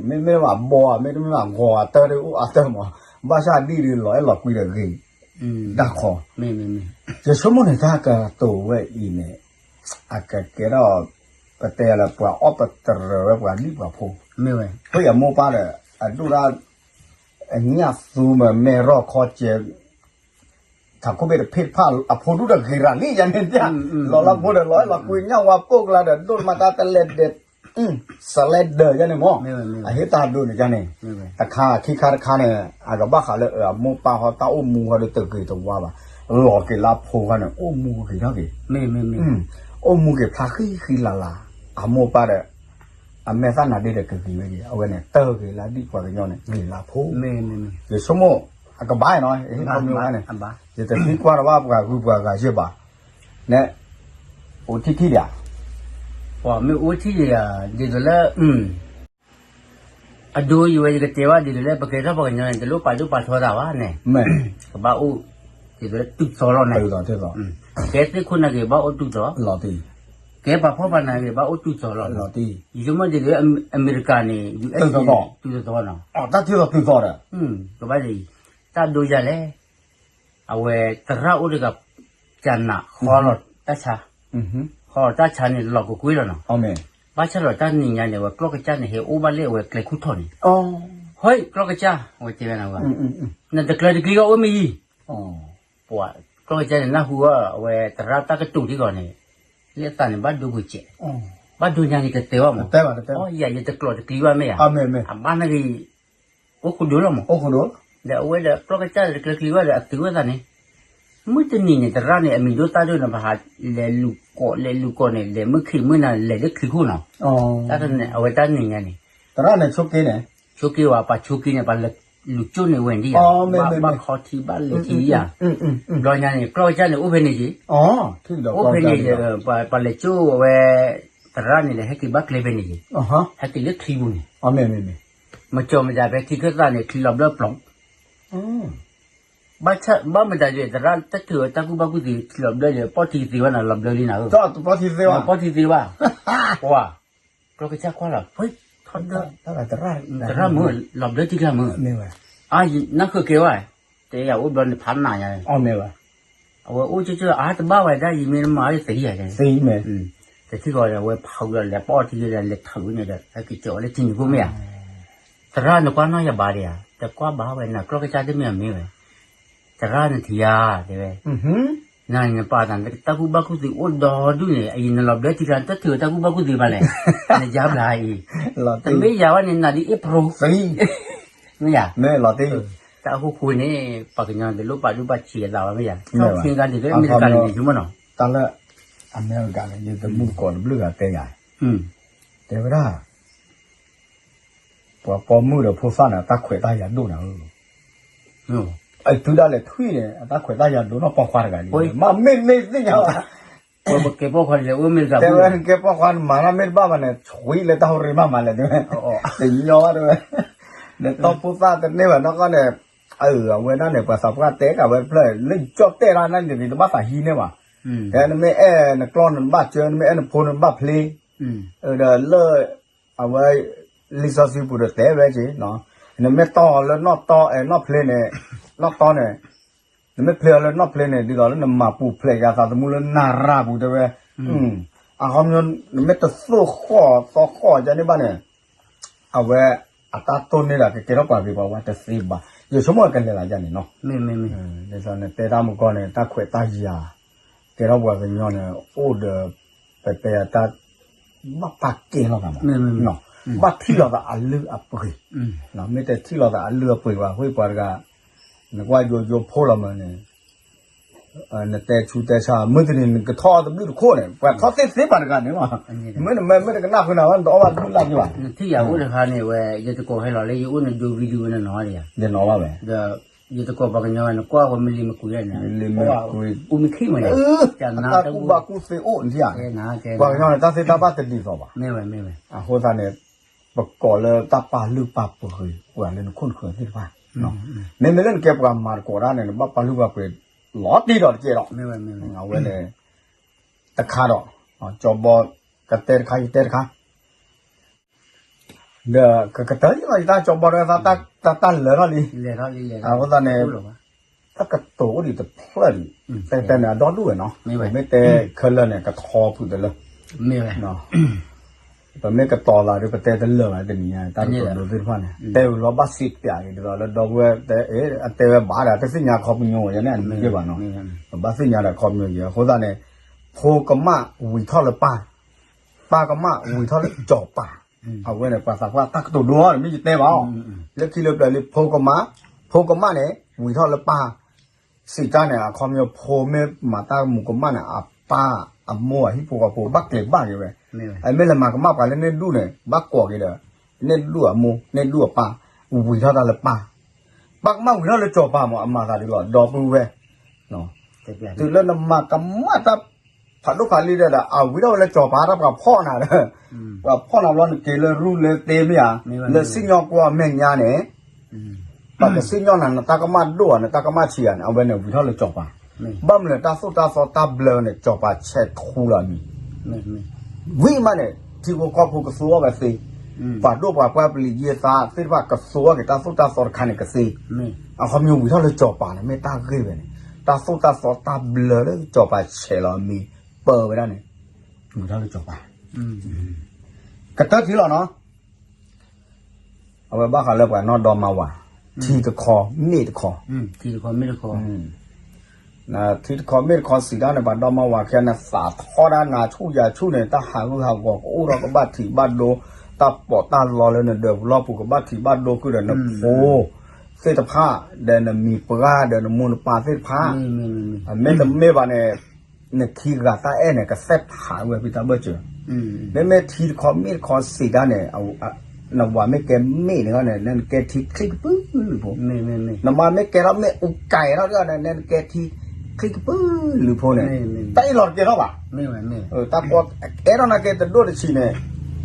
မ့မ့ၢ်ဘၣ်ဘီဧါ မ့တမ့ၢ်ဘၣ်ဂီၤဧါ တၢ်ဒ်အိၣ်အတၢ်မး, ဘၣ်ဆၣ်ဒံၣ်ဒ်လီၤအဲၣ်လီၤကွံဒီးဂ့ၤ, တၢ်ခီ, ယဆိကမိၣ်န့ၣ် တၢ်ကတိၤဝဲအံၤန့ၣ်, အကကဲထီၣ်, ပတဲလၢပှၤအီၣ်ပတြၢၤဝဲပှၤဒံၣ်ပှၤဖိ, မ့ၢ်ဝဲ ဖဲအမိၢ်ပၢ်ဒီး အဒိၣ်ဒၣ် အညၣ်သူမ့ၢ်မဲၢ်ရီၢ်ခီကဲး ထးခိၣ်ဘ့ၣ်တဖ့ၣ်တဖၣ် အဖိဒူၣ်ဒီးဂ့ၤရၤလံယၤန့ၣ်, လီၤလၢဖိဒီးလီၤအဲၣ်လီၤကွံ ညၣ်ဝါပိၢ်ကလါဒီး ဒိၣ်မးတၢ်တလဲၤဒဲး, စလဲဒၢးယၤန့ၣ်မး, အဟ့ၣ်တၢ်ဒိန့ၣ်ယၤန့ၣ်, တခါခံခါတခါန့ၣ် အကဘၣ်ဃးလၢအမိၢ်ပၢ်ဟီတၢ်အိၣ်မူဟီဒီးတဂ့ၤတဝါဘၣ်, လီၤက့ၤလၢဖိခါန့ၣ် အိၣ်မူကဂ့ၤထီၣ်က့ၤ, အိၣ်မူက့ၤဖျါဃံဃံလၤလၤ, အမိၢ်ပၢ်ဒီး အမဲာ်သၣ်နါဒ့ဒီးကဂ့ၤဝဲက့ၤ, အဝဲန့ၣ် တၢ်ဂ့ၤလၢဒံၣ်ပှၤကညီန့ၣ် ဂ့ၤလၢဖိ, ယဆိကမိၣ် အကဘၣ်နီၤ, န့ၣ်, ယတသံကွၢ်တဘၣ်ပှၤဂုၤပှၤဂၤယဲၢ်ဘၣ်, န့ၣ်, အိၣ်ထံၣ်ထံၣ်ဒံးဧါ, ပှၤမ့ၢ်အိၣ်ထံၣ်ဒံးဧါ, ဒ်သိးလၢ အဒိယဝဲယကတဲဘၣ်ဒ်သိးလၢ ပကဲထီၣ်ပှၤကညီန့ၣ် တလိၣ်ပာ်ဒိၣ်ပာ်ထီသးဘၣ်န့ၣ်, ကဘၣ်အိၣ်, ဒ်သိးလၢတူၢ်သီလီၤန့ၣ်, ကဲသ့ၣ်ခိၣ်နၢ်က့ၤဘၣ်အိၣ်တူၢ်သီ, လီၤတံၢ်, ကဲပှၤဖှီၣ်ပှၤနးဂ့ၤ ဘၣ်အိၣ်တူၢ်သီလီၤနီၤ. ယဆိကမိၣ်ဒ်သိး အမဲရကၤန့ၣ် ယူၣ်အဲၣ်စံန့ၣ် တူၢ်သီနီၤ. တၢ်ထံၣ်သီတုၤသီဒီး ကဘၣ်ဒ်အံၤ, တၢ်ဒိယၤလဲၣ်. အဝဲသရၣ်အိၣ်တဂၤ ကနး ဃီလီၤတၢ်ဆါ, ဃီလီၤတၢ်ဆါန့ၣ် လီၤကကွ့လီၤနီၤ. ဘၣ်ဆၣ်ဒီးတၢ်နံၤညါန့ၣ် အဝဲကျီၢ်ကစၢ်န့ၣ် ဟဲအိၣ်ဘၣ်လၢအဝဲကျဲခိၣ်ထီၣ်န့ၣ်, ဟဲကျီၢ်ကစၢ် အဝဲတဲဝဲနၤ, နတကျၢၤတကျံၤဂီၢ်အိၣ်မ့ၢ်ယံၤ, ပှၤကျီၢ်ကစၢ်န့ၣ် နၢ်ဟူအီၤ အဝဲသရၣ်တၢ်ကတိၤဒ်ဂီၤန့ၣ်, လၢအသးန့ၣ်ဘၣ်ဒိပူၤစဲး, ဘၣ်ဒိညါန့ၣ်ကတဲဘၣ်မး, ယၤယတကျီၢ်တကျံၤဘၣ်မ့ၢ်ဧါ, အဘၣ်နဂ့ၤ အိၣ်ဃိဒိလီၤမး, ဒီးအဝဲဒီးကျီၢ်ကစၢ်ဒီးတကျၢၤကျံၤဘၣ်ဒီး အသုဝဲသးန့ၣ်, မုၢ်တနံၤန့ၣ် သရၣ်န့ၣ် အမံၤဒိၣ်သၣ်ဒိၣ်န့ၣ် ပဟးလဲၤလူၤကိး လဲၤလူၤကိးန့ၣ် လဲၤမုၢ်ခံးမုၢ်နၤ လဲၤလၢချံခိၣ်နီၤ, တၢ်တန့ၣ် အဝဲတၢ်နံၤညါန့ၣ်, သရၣ်န့ၣ်ဆိက့န့ၣ်, ဆိက့ဝဲ ပှၤဆိက့န့ၣ် ပှၤလူၤကၠိန့ၣ်ဝဲဒ်ယၤ, ဘၣ်ခီထံဘၣ်လဲၤထံယၤ, ဘျီညါန့ၣ် ကျီၢ်ကစၢ်န့ၣ်အိၣ်ဖဲန့ၣ်က့ၤ, အိၣ်ဖဲန့ၣ် ပှၤလဲၤကၠိအဝဲ သရၣ်န့ၣ်ဒီး ဟဲက့ၤဘၣ်ကျဲဖဲန့ၣ်က့ၤ, ဟဲက့ၤလၢချံပူၤန့ၣ်, မကၠီၤမတၤဖဲထံခၢၣ်သးန့ၣ် ချံလီၤဘျၢပျီ, ဘၣ်မတၤဒ် သရၣ်တထုးဝဲတၢ်ကူၣ်ဘၣ်ကူၣ်သ့ ထံလီၤဘျၢဒီး ပီၢ်ထံသ့ဘၣ်နီၤ လီၤဘျၢလံနၤဧၢ, ပီၢ်ထံသ့ဘၣ်, ပှၤ, ကျီၢ်ကစၢ်ကွၢ်လီၤ, ထီၣ်ဒၢ, သရၣ်မုၣ် လီၤဘျၢထံကျါမုၣ်, အါ နၢ်ဃၢၤကဲဝဲ, တဲယၤအိၣ်ဘျီန့ၣ်ဖးနးညါ, အဝဲအိၣ်ကၠိကၠိ အါတဘၣ်ဝဲဒၣ် ယမ့ၢ်မၤလၢသံယၤလဲၣ်, တထံၣ်ဃီဒီး အဝဲဖးဝံၤဒီး လဲၤပီၢ်ထံဒီး လဲၤထုးန့ၣ်ဒီး ဟဲက့ၤကၠီၤဝဲလၢထံန့ၣ်ခိၣ်မ့ၢ်ဧါ, သရၣ်နကွၢ်နီၢ်ယၤဘၣ်ဒံးဧါ, တကွၢ်ဘၣ်ဝဲ နကျီၢ်ကစၢ်တမ့ၢ်အမ့ၢ်ဝဲ, သရၣ်နထံၣ်ဧါ, တဲဝဲ, နနပာ်သး တၢ်ကူၣ်ဘၣ်ကူၣ်သ့အိၣ်ဒီဒူၣ်န့ၣ် အအံၤနလီၤဘျၢထံကျါ တထုးတၢ်ကူၣ်ဘၣ်ကူၣ်သ့ဘၣ်လဲၣ်, နယါဘျါအံၤ, တမ့ၢ်ယၤဝဲန့ၣ် နၤဒ်အ့ၣ်ပြိ, မ့ၢ်ဧါ, တၢ်အိၣ်ဃူဃူန့ၣ် ပှၤကညီတလိၣ်ပာ်ဒိၣ်ပာ်ဆံးအသးဘၣ်မ့ၢ်ဧါ, ခီၣ်ထံဂၤဒ်သိးအမဲရကၤန့ၣ် ယဆိကမိၣ်နီၤ, တၢ်လၢ အမဲရကၤန့ၣ် ယတမုၢ်တကိးတဘျုးဂၤတဲယၤ, တဲဝဲဒၣ် ပှၤပိာ်မုၣ်ဒီးဖိသၣ်န့ၣ် အတၢ်ခွဲးတၢ်ယာ်ဒိၣ်နၤဧၢ, အတုၤဒၣ်လဲာ်ထွံၣ်န့ၣ် အတၢ်ခွဲးတၢ်ယာ်ဒိၣ်နီၢ်ပိာ်ခွါတဂၤန့ၣ်, မ့ၢ်မ့ၢ်သ့ၣ်ညါဘၣ်, ပကဲပိာ်ခွါတဂၤအိၣ်မ့ၢ်တဂၤ, တဲဝဲကဲပိာ်ခွါနမၤတၢ်မ့ၢ်တဘၣ်ဘၣ်န့ၣ် ဆွံလၢတၢ်ဟိရ့မးမးလဲၣ်, တညီဘၣ်တဲဝဲ, ဒီးတီၢ်ဖိသၣ်တန့ၢ်ဘၣ်နီၢ်ကီၢ်န့ၣ်, အဝဲဒၣ်န့ၣ် ပှၤသးပှၢ်တဲကးဝဲတဖျၢၣ် လၢယကၠီၣ်တဲၣ်တၢ်န့ၣ်န့ၣ် တဘၣ်သးဟံးန့ၢ်ဘၣ်, တဲနမ့ၢ်အဲၣ်နကျီၢ်န့ၣ် နဘၣ်စၢ နမ့ၢ်အဲၣ်နဖိန့ၣ် နဘၣ်ဖျ့, ဒီးလၢ အဝဲ လံာ်စီဆှံပူၤဒီးတဲဝဲက့ၤ, နမ့ၢ်တီၢ်လၢနီၢ်တီ အဲ နီၢ်ဖျ့န့ၣ်, နီၢ်တီန့ၣ်, နမ့ၢ်ဖျ့အီၤလၢနီၢ်ဖျ့န့ၣ် ဒ်သိးလၢနမၤပူၤဖျဲးယသးသမူလၢနရၤပူၤတဲဝဲ, အခီပညီ နမ့ၢ်တသိၣ်ဃီၣ်သီဃီၣ်ကန့ၣ်ဘၣ်န့ၣ်, အဝဲ အတၢ်တိၢ်န့ၢ်ဒၣ်ကကဲထီၣ်ပှၤဂ့ၤပှၤဝါတသ့ဘၣ်, ယဆိကမိၣ်ကလဲၤလီၤယၤန့ၣ်နီၤ, နတဲတၢ်မူကီၢ်န့ၣ် တၢ်ခွဲးတၢ်ယာ် ကဲထီၣ်ပှၤကညီန့ၣ် အိၣ်ဒီး ပတဲအတၢ် ဘၣ်ပာ်ကဲလီၤသးမး, ဘၣ်ထံၣ်လီၤသးအလုၢ်အပှ့ၤ, မ့ၢ်တထံၣ်လီၤသးအလုၢ်အပှ့ၤဘၣ် ဃိပှၤတဂၤ, နကွၢ်ယိယိဖိလီၤမးန့ၣ်, နတဲဆူတဲဆါ မုၢ်တနံၤနကထီၣ်တဘျုးတခိၣ်န့ၣ် ပှၤထီၣ်သ့သ့ပှၤတဂၤန့ၣ်, မ့ၢ်နမ့ၢ်မ့ၢ်တကနၣ်ဃုာ်နၤဝဲ နတအီၣ်ဘၣ်တဘျုးလၢ်က့ၤဘၣ်, နထံၣ်ယၤအိၣ်တခါန့ၣ်ဝဲ ယတကိးဟဲလီၤလၢယအိၣ်န့ၣ် ဒိ video ဝဲန့ၣ်နီၤဒံးဧါ, ယနီၤဘၣ်ဝဲ, ဒီး ယတကိးပှၤကညီဝဲ နကွၢ်ဝဲမလံမကွံာ်န့ၣ်, အူမံခံမးန့ၣ်, တၢ်ကူၣ်ဘၣ်ကူၣ်သ့အိၣ်နထံၣ်ဧါ, ပှၤကညီန့ၣ် တၢ်သ့တၢ်ဘၣ်တဒ်သိးဘၣ်, အဃိသတးန့ၣ် ပကိးလၢတၢ်ပာ်လုၢ်ပာ်ပှ့ၤ ပှၤလၢနခိၣ်နဃၢၤသ့ၣ်တဖၣ်, မ့မ့ၢ်လၢနကဲပှၤမၤသကိးတၢ်န့ၣ် နဘၣ်ပာ်လုၢ်ပာ်ပှ့ၤ လီၤတံၢ်ဒီးတကဲဒီး, အဝဲန့ၣ် တခါဒီး ကၠီဘီ ကတဲတခါ ယတဲတခါ ဒီးကကတၢၢ်ယသး ယတၢ်ကၠီဘီဒီး တၢ်တၢ်လၢာ်ထီၣ်လံ, အဃိသတးန့ၣ် တၢ်ကတိၤအိၣ်ဒံးတဖျၢၣ်ဒံး, တဲတဲန့ၣ် အဒီဒူၣ်ဝဲနီၤ, မ့ၢ်တဲခဲလၢာ်န့ၣ် ကထီဖုးတလၢ, ပမ့ၢ်ကတီၤသးဒီး ပတဲတလၢာ်ဘၣ်တနံၤညါ တၢ်ကတိၤဒိသ့ၣ်တဖၣ်န့ၣ် တဲဝံၤလီၤဘၣ်စံးပျးက့ၤဒ်သိးလၢဒီပုၢ်ဝဲၢ်တဲ အတဲဝဲဘၣ်ဒီး တသ့ၣ်ညါခီပညီဝဲန့ၣ် အတမ့ၢ်က့ဘၣ်နီၤ, ပဘၣ်သ့ၣ်ညါဒီးခီပညီက့ အဃိသတးန့ၣ် ဖိကမၣ်ဝံၤထီၣ်လၢပၢ် ပၢ်ကမၣ်ဝံၤထီၣ်လၢစီၤပၤ, အဝဲန့ၣ် ပှၤသးပှၢ်တၢ်ကတိၤဒိအီၤန့ၣ် မ့ၢ်ယတဲဘၣ်အီၤ, လၢခံလၢပျၢၤလံ ဖိကမၣ်, ဖိကမၣ်န့ၣ် ဝံၤထီၣ်လၢပၢ်, စံးတၢ်န့ၣ် အခီပညီ ဖိမ့ၢ်မၤတၢ်မူကမၣ်န့ၣ် အပၢ်အမိၢ်အဟံၣ်ဖိဃီဖိ ဘၣ်ကျဲၤဘၣ်က့ၤဝဲ, အမ့ၢ်လဲၤမၤကမၣ်ပှၤလၢန့ၢ်ဒူၣ်န့ၣ် ဘၣ်ကိးက့ၤဒီး န့ၢ်ဒူၣ်အမိၢ် န့ၢ်ဒူၣ်အပၢ်, ဝံၤထီၣ်တၢ်လၢပၢ် ပၢ်ကမၣ်ဝံၤထီၣ်လၢစီၤပၤမး အမၤသးဒ်လီၤ ဒီပုၢ်ဝဲၢ်, တုၤလၢနမၤကမၣ်တၢ်ဖးဒိၣ်ဖးလံၤဒီး အဝံၤထီၣ်ဝဲလၢစီၤပၤ တၢ်ပှၤဖီၣ်နၤဒီး, ပှၤဖီၣ်နၤဘျီနက့ၤလၢရူလၢသ့မ့ၢ်ဧါ, လၢစံၣ်ညီၣ်ကွီၢ်အမဲာ်ညါန့ၣ်, ပှၤကစံၣ်ညီၣ်နၤ နတၢ်ကမၣ်ဒိၣ်ဧါ နတၢ်ကမၣ်ဆံးဧါန့ၣ် အဝဲန့ၣ်ဝံၤထီၣ်လၢစီၤပၤ, ဘၣ်မနုၤတၢ်သိၣ်တၢ်သီတၢ်ဘျၢန့ၣ် စီၤပၤဆဲးထူလီၤမံၤ ဝံၤမးန့ၣ် ထံဖိကီၢ်ဖိကသူအီၤဝဲသ့, ပှၤဒိၣ်ပှၤပှၢ်ပျံၤယဲၢ်သးသ့ၣ်တဖၣ်ကသူအီၤက့ၤတၢ်သိၣ်တၢ်သီတခါန့ၣ်ကသ့, အခီပညီဝံၤထီၣ်လၢစီၤပၤန့ၣ် မ့ၢ်တၢ်ဂ့ၢ်ဝဲန့ၣ်, တၢ်သိၣ်တၢ်သီတၢ်ဘျၢလၢစီၤပၤဆဲးလီၤအမံၤပၢဝဲဒၣ်န့ၣ်, ဝံၤထီၣ်လၢစီၤပၤ ကတၢၢ်ထံလီၤနီၤ အဝဲဘၣ်ဃးလၢပှၤနီၢ်ဒီမါဝၤ, ထံတခီမ့ၣ်တခီ, ထံတခီမ့ၣ်တခီစံးဒၣ်န့ၣ် ပှၤဒီမါဝၤခံဂၤန့ၣ် သးထီဒၣ်နၤဆူၣ်ယၤဆူၣ်န့ၣ် တၢ်ဟးဂူာ်ဟးဂီၤကအိၣ်ထီၣ်ကဘၣ်ထံးဘၣ်ဒိ, တၢ်ပိာ်တၢ်လီလၢနဒၢးပူၤလီၢ်ပူၤကဘၣ်ထံးဘၣ်ဒိဃုာ်ဒီးနဖိသ့ၣ်တဖၣ်, ဒီးနမိၢ်နပၢ်ဒီးနမိၢ်နပၢ်သ့ၣ်တဖၣ်, မ့တမ့ၢ်ဘၣ်န့ၣ် နခံဂၤတၢ်အဲၣ်န့ၣ် ကသဲၣ်ဖးဝဲဖံတၢ်ဘၢၣ်စၢၤ, မ့မ့ၢ်ထံတခီမ့ၣ်တခီစံးဒၣ်န့ၣ် နဝၤမ့ၢ်ကဲမ့ၣ်န့ၣ်န့ၣ် နကဲထံချံကပုၢ်လုာ်ဖိ, နမါမ့ၢ်ကဲထီၣ်မ့ၣ်အူကဲထီၣ်န့ၣ် နကဲထံချံကပုၢ်လုာ်ဖိန့ၣ်, တၢ်အ့ၣ်လိာ်တကဲထီၣ်ဘၣ်, တၢ်ကီအဲၣ်ထီၣ်နၤကဲတဒိၣ်တဆံးန့ၣ်,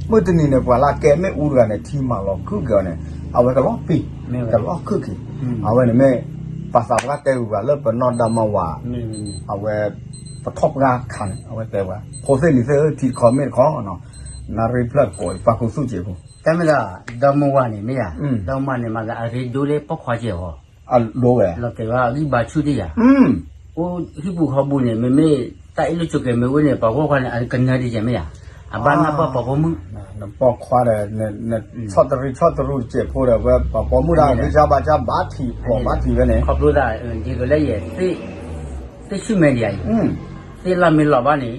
မုၢ်တနံၤန့ၣ် ပှၤလၢကဲမ့ၣ်အူတဂၤန့ၣ် ထံမၤလီၤခုၣ်က့ၤအီၤန့ၣ် အဝဲကလီၤပံာ်, ကလီၤခုၣ်က့ၤ, အဝဲန့ၣ်မ့ၢ် ပှၤသးပှၢ်တဲဂုၤပှၤလၢပနီၢ်ဒီမါဝၤ, အဝဲ ပထီၣ်ပှၢ်ခါန့ၣ် အဝဲတဲပှၤ ဖိသ့ၣ်လံၤသ့ၣ်ဧၢ ထံတခီမ့ၣ်တခီနီၤ, နၣ်ရံၣ်ဖျၢၣ်တကိး ပှၤကူသူၣ်စဲးဖိ, တမ့ၢ်လၢ ဒီမါဝၤန့ၣ်မ့ၢ်ဧါ, ဒီမါန့ၣ်မၤသးအရ့ဒိၣ်လၢပိာ်ခွါစဲးအီၤ, အဒိဝဲ, လီၤတဲာ်ဝဲအဂံၢ်ဘါဆူၣ်တ့ၢ်ယၤ, အိၣ်ဟံၣ်ပူၤဃီပူၤန့ၣ် မ့မ့ၢ်တၢ်အ့ၣ်လိာ်ဆိးက့ၤမ့ၢ်အိၣ်န့ၣ် ပှၤဂီၢ်ခွါန့ၣ် အကနၢတယဲၢ်မ့ၢ်ဧါ, အဘၣ်နၢ်ပၢၢ်ပှၤပိာ်မုၣ်, နပိာ်ခွါဒီး ဆီၣ်တရံးဆီၣ်တရူးတစဲးဖိဒီး ဝဲပှၤပိာ်မုၣ်တၢ်ဂံၢ်စၢ်ဘါစၢ်ဘၣ်ထံးဖျိးဘၣ်ထံးဝဲန့ၣ်, ခီဖျိသးဒ်သိးလၢယဲ သ့ၣ်ဆူၣ်မဲာ်ဒံးအံၤ, သ့ၣ်လၢ်မ့ၢ်လီၤဘၣ်န့ၣ်,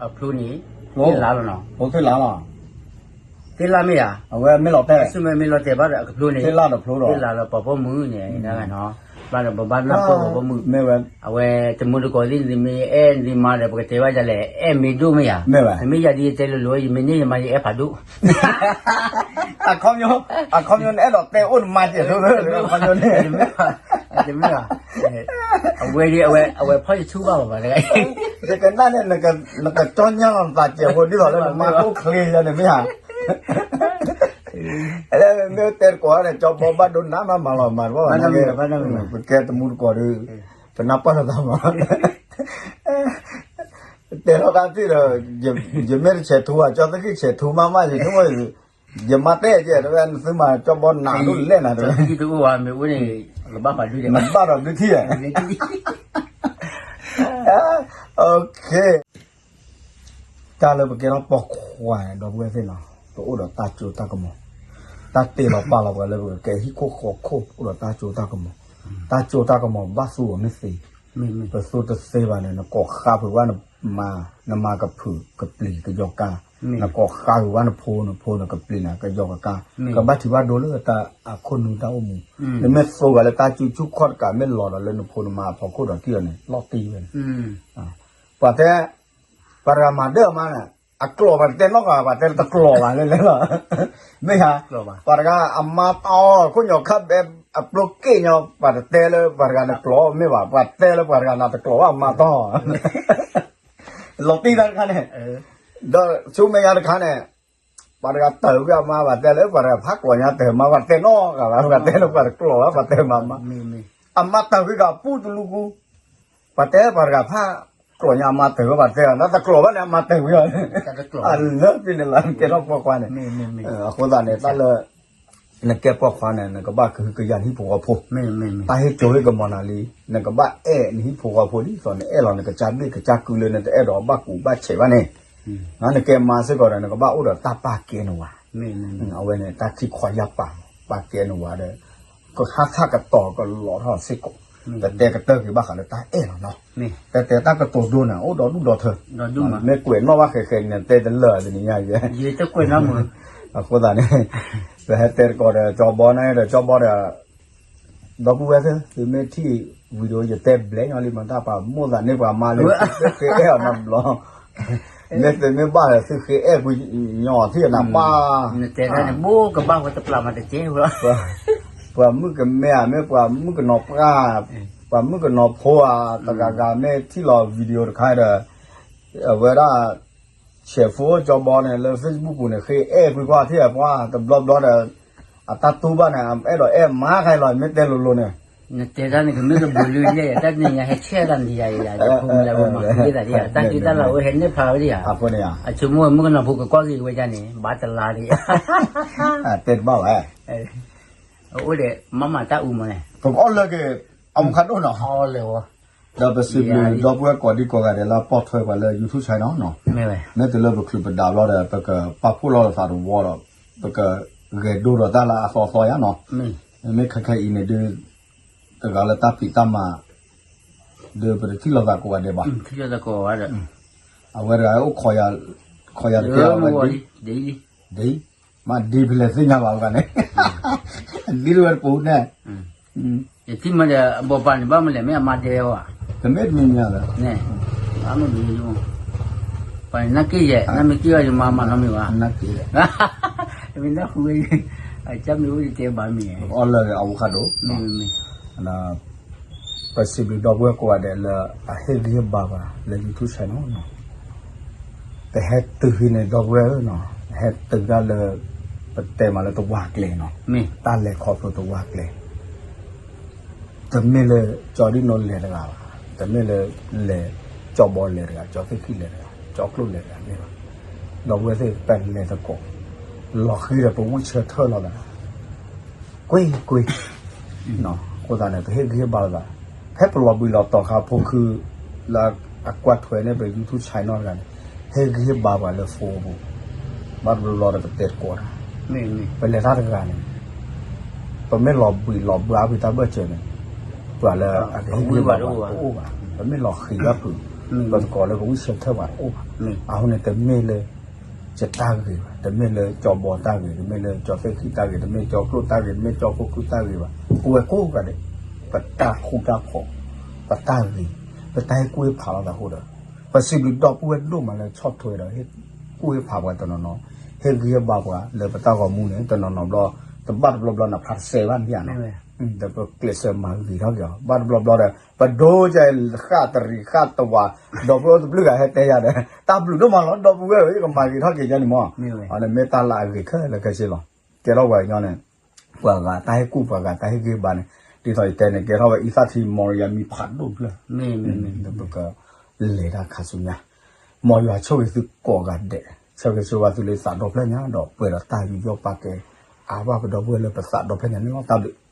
အဖျိန့ၣ်, သ့ၣ်လၢ်လီၤနီၤ, သ့ၣ်လၢ်မ့ၢ်ဧါ, အဝဲမ့ၢ်လီၤတဲာ်, ဆူၣ်မဲာ်မ့ၢ်လီၤတဲာ်ဘၣ်ဒီးအကဖျိန့ၣ်, သ့ၣ်လၢ်ဒီးဖျိဒီး, သ့ၣ်လၢ်လီၤပှၤပိာ်မုၣ်န့ၣ်, ဘၣ်ဒီးပဘၣ်နၢ်ပၢၢ်ပှၤပိာ်မုၣ်, မ့ၢ်ဝဲ, အဝဲတမူတကိးသ့ၣ်န့ၣ် မ့ၢ်အဲၣ်ဒံးမါဒီး ပကတဲဘၣ်ယၤလဲၣ် အဲၣ်မ့ၢ်ဒိၣ်မ့ၢ်ဧါ, မ့ၢ်ဝဲ, မ့ၢ်ယၤဒ်ယတဲလိၤလိၤ ယမ့ၢ်န့ၢ်ယမါယအဲၣ်ဖးဒိၣ် အခီပညီ, အခီပညီနအဲၣ်ဒိးတဲအိၣ်နမါစဲးဖိ, အခီပညီန့ၣ်, တမ့ၢ်ဘၣ်, အဝဲဒ်အဝဲ အဝဲဖီၣ်ယဆူၣ်ဘၣ်ဘၣ်ဘၣ်တဂၤ, ယကနၣ်န့ၣ် နကကၠီညါလီၤနသးစဲးဖိဒ်သိးလၢနမါအိၣ်ချ့ယၤန့ၣ်မ့ၢ်ဧါ, မ့ၢ်တဲတကိးန့ၣ် ကၠီဘီဘၣ်ဒိနးမးမၤလီၤမၤတဘၣ်ဘၣ်, ပကဲတမူတကိးဒီး, ပနၢ်ပၢၢ်လီၤသးမး တဲထီၣ်တၢ်သ့ၣ်ဒီး, ယမ့ၢ်တဆဲးထူဧါ, ကၠီသခ့ၣ်ဆဲးထူမးမး ယဆိကမိၣ်, ယမါတဲကဲ တဝဲနသုမၤကၠီဘီနးဒိၣ်လဲၣ်နၤတဝဲ, တအိၣ်ဝဲမ့ၢ်အိၣ်န့ၣ်, နဘၣ်ဒီးဒုးထံၣ်ဧါ, တၢ်လၢပကဲထီၣ်ပိာ်ခွါန့ၣ် ဒီပုၢ်ဝဲၢ်သ့ၣ်နီၤ ပအိၣ်ဒီးတၢ်စိတၢ်ကမီၤ, တၢ်တ့လီၤပာ်လီၤပှၤလၢပကကဲဟံၣ်ခိၣ်ဃီခိၣ် အိၣ်ဒီးတၢ်စိတၢ်ကမီၤ, တၢ်စိတၢ်ကမီၤဘၣ်သူအီၤမ့ၢ်သ့, ပသူတသ့ဘၣ်န့ၣ် နကိးဃါဖုးဝဲနမါ, နမါကဖုးကပျံၤကယီၤကါ, နကိးဃါဖုးဝဲနဖိ နဖိန့ၣ်ကပျံၤနၤကယီၤကကါ, ကဘၣ်ထံးဘၣ်ဒိလၢတၢ်အခိၣ်နူာ်တၢ်အိၣ်မူ, နမ့ၢ်သိဂၤလၢတၢ်စုဆူၣ်ခီၣ်တကးမ့ၢ်လီၤဒီးလၢနဖိနမါအဖီခိၣ်ဒီးထံၣ်အီၤန့ၣ် လီၤတံၢ်ဝဲန့ၣ်, ပှၤတဲ ပှၤတဂၤမၤဒၢၣ်အမါန့ၣ် အကျိာ်ပှၤတတဲနီတဂၤ ပှၤတဲတကျိာ်ဘၣ်လဲၣ်လဲၣ်လီၤ, မ့ၢ်ဧါ, ပှၤတဂၤအမါတီၢ် ခိၣ်ညိးခါဘဲ အပျိက့ၣ်ညီ ပှၤတတဲလၢပှၤတဂၤန့ၣ်ကျိာ်မ့ၢ်ဘၣ် ပှၤတဲလၢပှၤတဂၤန့ၣ်တကျိာ်ဘၣ်အမါတီၢ် လီၤတံၢ်တၢ်တခါန့ၣ်, ဒီးဆူမဲာ်ညါတခါန့ၣ်, ပှၤတဂၤတၢၢ်ဝံၤအမါ ပှၤတဲလၢပှၤတဂၤဖးကျိာ်ညါတၢၢ်မါ ပှၤတဲနီတဂၤဘၣ် ပှၤတဲလၢပှၤတကျိာ်ဘၣ် ပှၤတဲမၤမါ, အမါတၢၢ်ဝံၤကပူတလူကူ, ပှၤတဲပှၤတဂၤဖးကျိာ်ညါအမါတၢၢ်ဝဲ ပှၤတဲလၢတကျိာ်ဘၣ်န့ၣ် အမါတၢၢ်ဝံၤလီၤ, အလၢဖဲန့ၣ်လီၤ ကဲထီၣ်ပိာ်ခွါန့ၣ်, အဃိသတးန့ၣ် တၢ်လၢ နကဲပိာ်ခွါန့ၣ် နကဘၣ်ကဟုကယာ်နဟံၣ်ဖိဃီဖိ, တၢ်ဟ့ၣ်ကၠိဟ့ၣ်ကမီၤနၤလံ, နကဘၣ်အဲၣ်နဟံၣ်ဖိဃီဖိဒ်သိးနအဲၣ်လီၤ နကစၢ်ဘ့ၣ်ကစၢ်ကုလၢနတအဲၣ်ဒိးဘၣ်ကူးဘၣ်ဆဲးဘၣ်န့ၣ်, နကဲမါစ့ၢ်ကီးဒီး နကဘၣ်အိၣ်ဒီးတၢ်ပာ်ကဲနဝၤ, အဝဲန့ၣ် တၢ်ခံခီယၢ်ပာ် ပာ်ကဲနဝၤဒီး ကဟးထီၣ်ကတီၤကလီၤထီၣ်စ့ၢ်ကီး, တတဲကတၢၢ်က့ၤဘၣ်ဃးလၢတၢ်အဲၣ်လီၤနီၤ, တတဲတၢ်ကတိၤဒိန့ၣ် အိၣ်ဒီဒူၣ်ဒီထၢ, မ့ၢ်ကွဲးနီၣ်ဘၣ်ဃဲးဃဲးန့ၣ် တဲတလၢာ်တနံၤညါယဲ, အဃိသတးန့ၣ် ပဟဲတဲတကိးဒီးကၠီဘီန့ၣ်ဒီး ကၠီဘီဒီး ဒီပုၢ်ဝဲၢ်သ့ၣ် သုမ့ၢ်ထံၣ် video ယတဲဘျဲၣ်ညီလံ မတၤပှၤမိၣ်သးန့ၢ်ပှၤမါလၢ သုဃ့အဲၣ်အီၤနီတဘျီ, မ့ၢ်သုမ့ၢ်ဘၣ်ဒီး သုဃ့အဲၣ်ကွံာ်ညီထံၣ်နၤပၢ်, နတဲတၢ်န့ၣ် ဘိကဘၣ်ဝဲတပျၢ်မးတကဲဝဲ, ပှၤမုၣ်ကမဲဧါ မ့ၢ်ပှၤမုၣ်ကနီၤပှၢ်, ပှၤမုၣ်ကနီၤဖိဧါ, တဂၤဂၤမ့ၢ်ထံၣ်လီၤ video တခါဒီး အဝဲဒၣ် ဆဲးဖိကၠီဘီန့ၣ် လၢ Facebook ပူၤန့ၣ် ဃ့အဲၣ်ကွံာ်ကွၢ်ထံၣ်ပှၤ တဘျီဘျီဒီး အတၢ်တူၢ်ဘၣ်န့ၣ် အဲၣ်ဒိးအဲၣ်မါခါလီၤ မ့ၢ်တဲလိၤလိၤန့ၣ်, နတဲတၢ်န့ၣ် ကမ့ၢ်ကဘူးလၢလဲၣ် တၢ်တနံၤညါဟဲဆဲးတၢ်နံၤယၤယၤ ယဖိမုၣ်လၢပမၤသံသးဒ်ယၤ တၢ်က့တၢ်လၢအဝဲဟဲန့ၢ်ဖျါဝဲဒ်ယၤ အဃိန့ၣ် အဆိကမိၣ်ဝဲမုၣ်ကနီၤဖိကကွၢ်က့ၤဝဲဒၣ်န့ၣ် ဘၣ်တလါဒ်ယၤ တဲတဘၣ်ဝဲ အိၣ်ဒီးမၤမၤတၢ်အူမးန့ၣ် ပကအီၣ်လၢက့ၤ အမူခါဒိၣ်နီၤ အီၣ်လၢဝဲ ဒီးပစံးဘျုးဒီပုၢ်ဝဲၢ်ကိးဒံကိးဂၤဒဲးလၢအပိာ်ထွဲပှၤလၢ YouTube channel နီၤ မ့ၢ်ဝဲ မ့ၢ်တုၤလၢပချုးပဒါဘျီဒီး ပကပာ်ဖှိၣ်လီၤသးတဝီဒီး ပကဂဲၤဒိဒီးတၢ်လၢအသီသီယါနီၤ မ့ၢ်ခဲခဲအံၤန့ၣ်ဒုး တဂၤလၢတၢ်ဖံးတၢ်မၤ ဒီးပတထံၣ်လိာ်သးကိးဂၤဒဲးဘၣ် အဝဲတဂၤအိၣ်ခိးယၤတကဲအဝဲ ဒ် မ့ၢ်ဒ်ဖဲလဲၣ်သ့ၣ်ညါဘၣ်ဝဲန့ၣ် ဒ်တဝဲတပူၤန့ၣ် ယထံၣ်မ့ၢ်ဒီး အဘိးပၢ်န့ၣ် ဘၣ်မနုၤလဲၣ် မ့ၢ်အမါဒဲဝဲ တမ့ၢ်တမံၤမံၤလၢ ဘၣ်မနုၤလဲၣ် ပှၤန့ၣ်နၢ်က့ယဲၢ် နၢ်မ့ၢ်က့အီၤယမါမၤနီတမံၤဘၣ် နၢ်က့ယဲၢ် မ့ၢ်နၢ်ဟူဝဲ အကၢ်မ့ၢ်အိၣ်ယတဲဘၣ်မ့ၢ် အီၣ်လၢအဝိခါဒိၣ် ပစံးဘျုးဒီပုၢ်ဝဲၢ်ကိးဂၤဒဲးလၢ အဟ့ၣ်ဂံၢ်ဟ့ၣ်ဘါပှၤလၢ YouTube channel နီၤ ပဟဲတုၤဖဲန့ၣ် ဒီပုၢ်ဝဲၢ်ဧၢနီၤ ဟဲတုၤဒၣ်လၢ ပတဲမးလၢတဝၢ်ကျဲနီၤ တၢ်လဲၤခီဖျိတဝၢ်ကျဲ တမ့ၢ်လၢကၠီဒံၣ်နိလဲၤတဂၤဘၣ် တမ့ၢ်လၢ လဲၤ ကၠီဘီလဲၤတဂၤ ကၠီသ့ၣ်ခံလဲၤတဂၤ ကၠီကျိၣ်လဲၤတဂၤမ့ၢ်ဘၣ် ဒီပုၢ်ဝဲၢ်သ့ၣ်တဖၣ်လဲၤသကိး လီၤဃံဒီးပဝံၣ်ဆၢထၢၣ်လီၤသး ကွ့ၢ်ကွ့ၢ် အဃိသတးန့ၣ် ပဟ့ၣ်ဂံၢ်ဟ့ၣ်ဘါလိာ်သး ဖဲပလီၤဘှံးလီၤတီၤခါဖိခု လၢအကွၢ်ထွဲန့ၢ်ပ YouTube channel တဂၤန့ၣ် ဟ့ၣ်ဂံၢ်ဟ့ၣ်ဘါပှၤလၢ phone ပူၤ ဘၣ်တဘျီဘျီဒီးပတဲသကိးတၢ် ပလဲၤတၢ်တဂၤန့ၣ် ပမ့ၢ်လီၤဘှံးလီၤဘှါဖဲတၢ်ဘၢၣ်စၢၤန့ၣ် ပှၤလၢအကဟ့ၣ်ဂံၢ်ဟ့ၣ်ဘါပှၤတအိၣ်ဘၣ် ပမ့ၢ်လီၤဃံၤဘၣ်ဖုး ပသကိးလၢကဝံၣ်ဆၢထၢၣ်ပှၤတအိၣ်ဘၣ် အဃိန့ၣ်တမ့ၢ်လၢ ယတၢ်ဂ့ၤဘၣ် တမ့ၢ်လၢကၠီဘီတၢ်ဂ့ၤ တမ့ၢ်လၢကၠီသ့ၣ်ခံတၢ်ဂ့ၤ တမ့ၢ်ကၠီကျိၣ်တၢ်ဂ့ၤ တမ့ၢ်ကၠီခိၣ်ခုၣ်တၢ်ဂ့ၤဘၣ် ပဝဲကိးဂၤဒဲး ပတၢ်ဃူတၢ်ဖိး ပတၢ်ဂ့ၤ ပတၢ်ဟ့ၣ်ကူၣ်ဟ့ၣ်ဖးလိာ်သးအဃိဒီး ပစံးဘျုးဒီပုၢ်ဝဲၢ်ဒိၣ်မးလၢဆီၣ်ထွဲဒီး ဟ့ၣ်ကူၣ်ဟ့ၣ်ဖးပှၤတနီၤနီၤ ဟ့ၣ်ဂံၢ်ဟ့ၣ်ဘါပှၤလၢပတၢ်ဂီၤမူန့ၣ် တနီၤနီၤဘျီ တဘၣ်တဘျီဘျီန့ၣ် ဖးတစဲးဘၣ်န့ၣ် ဒီးပကျဲးစၢးမၤဂ့ၤထီၣ်က့ၤအီၤ ဘၣ်တဘျီဘျီဒီး ပဒိကဲဃၣ်တရံးဃၣ်တဝၤ ဒီပုၢ်ဝဲၢ်တဘျုးဂၤဟဲတဲယၤဒီး တၢ်ဘျုးဒိၣ်မးလီၤ ဒီပုၢ်ဝဲၢ်ဧၢ ယကမၤဂ့ၤထီၣ်က့ၤယၤန့ၣ်မး အန့ၣ်မ့ၢ်တၢ်လၢအဂ့ၤခဲလၢာ်ခဲဆ့လီၤ ကဲထီၣ်ပှၤကညီန့ၣ် ပှၤဂၤတၢ်ဟ့ၣ်ကူၣ်ပှၤဂၤတၢ်ဟ့ၣ်ဂံၢ်ဘါန့ၣ် ဒ်သိးယတဲန့ၣ် ကဲထီၣ်ဝဲအံသၣ်ထံ မ်ယွၤမံၤဖးဒိၣ်ဖျၢၣ် ပက လဲၤတၢ်ခါဆူညါ မ်ယွၤဆိၣ်ဂ့ၤသုကိးဂၤဒဲး ဆၢဂ့ၤဆၢဝါသုလၢသးဒီဖျၢၣ်ညါ ဒီးပှဲၤဒီးတၢ်ယူးယီၣ်ပာ်ကဲ အါဘၣ်ပဒီပုၢ်ဝဲၢ်လၢပသးဒီဖျၢၣ်ညါန့ၣ်လီၤ တၢ်ဘျုး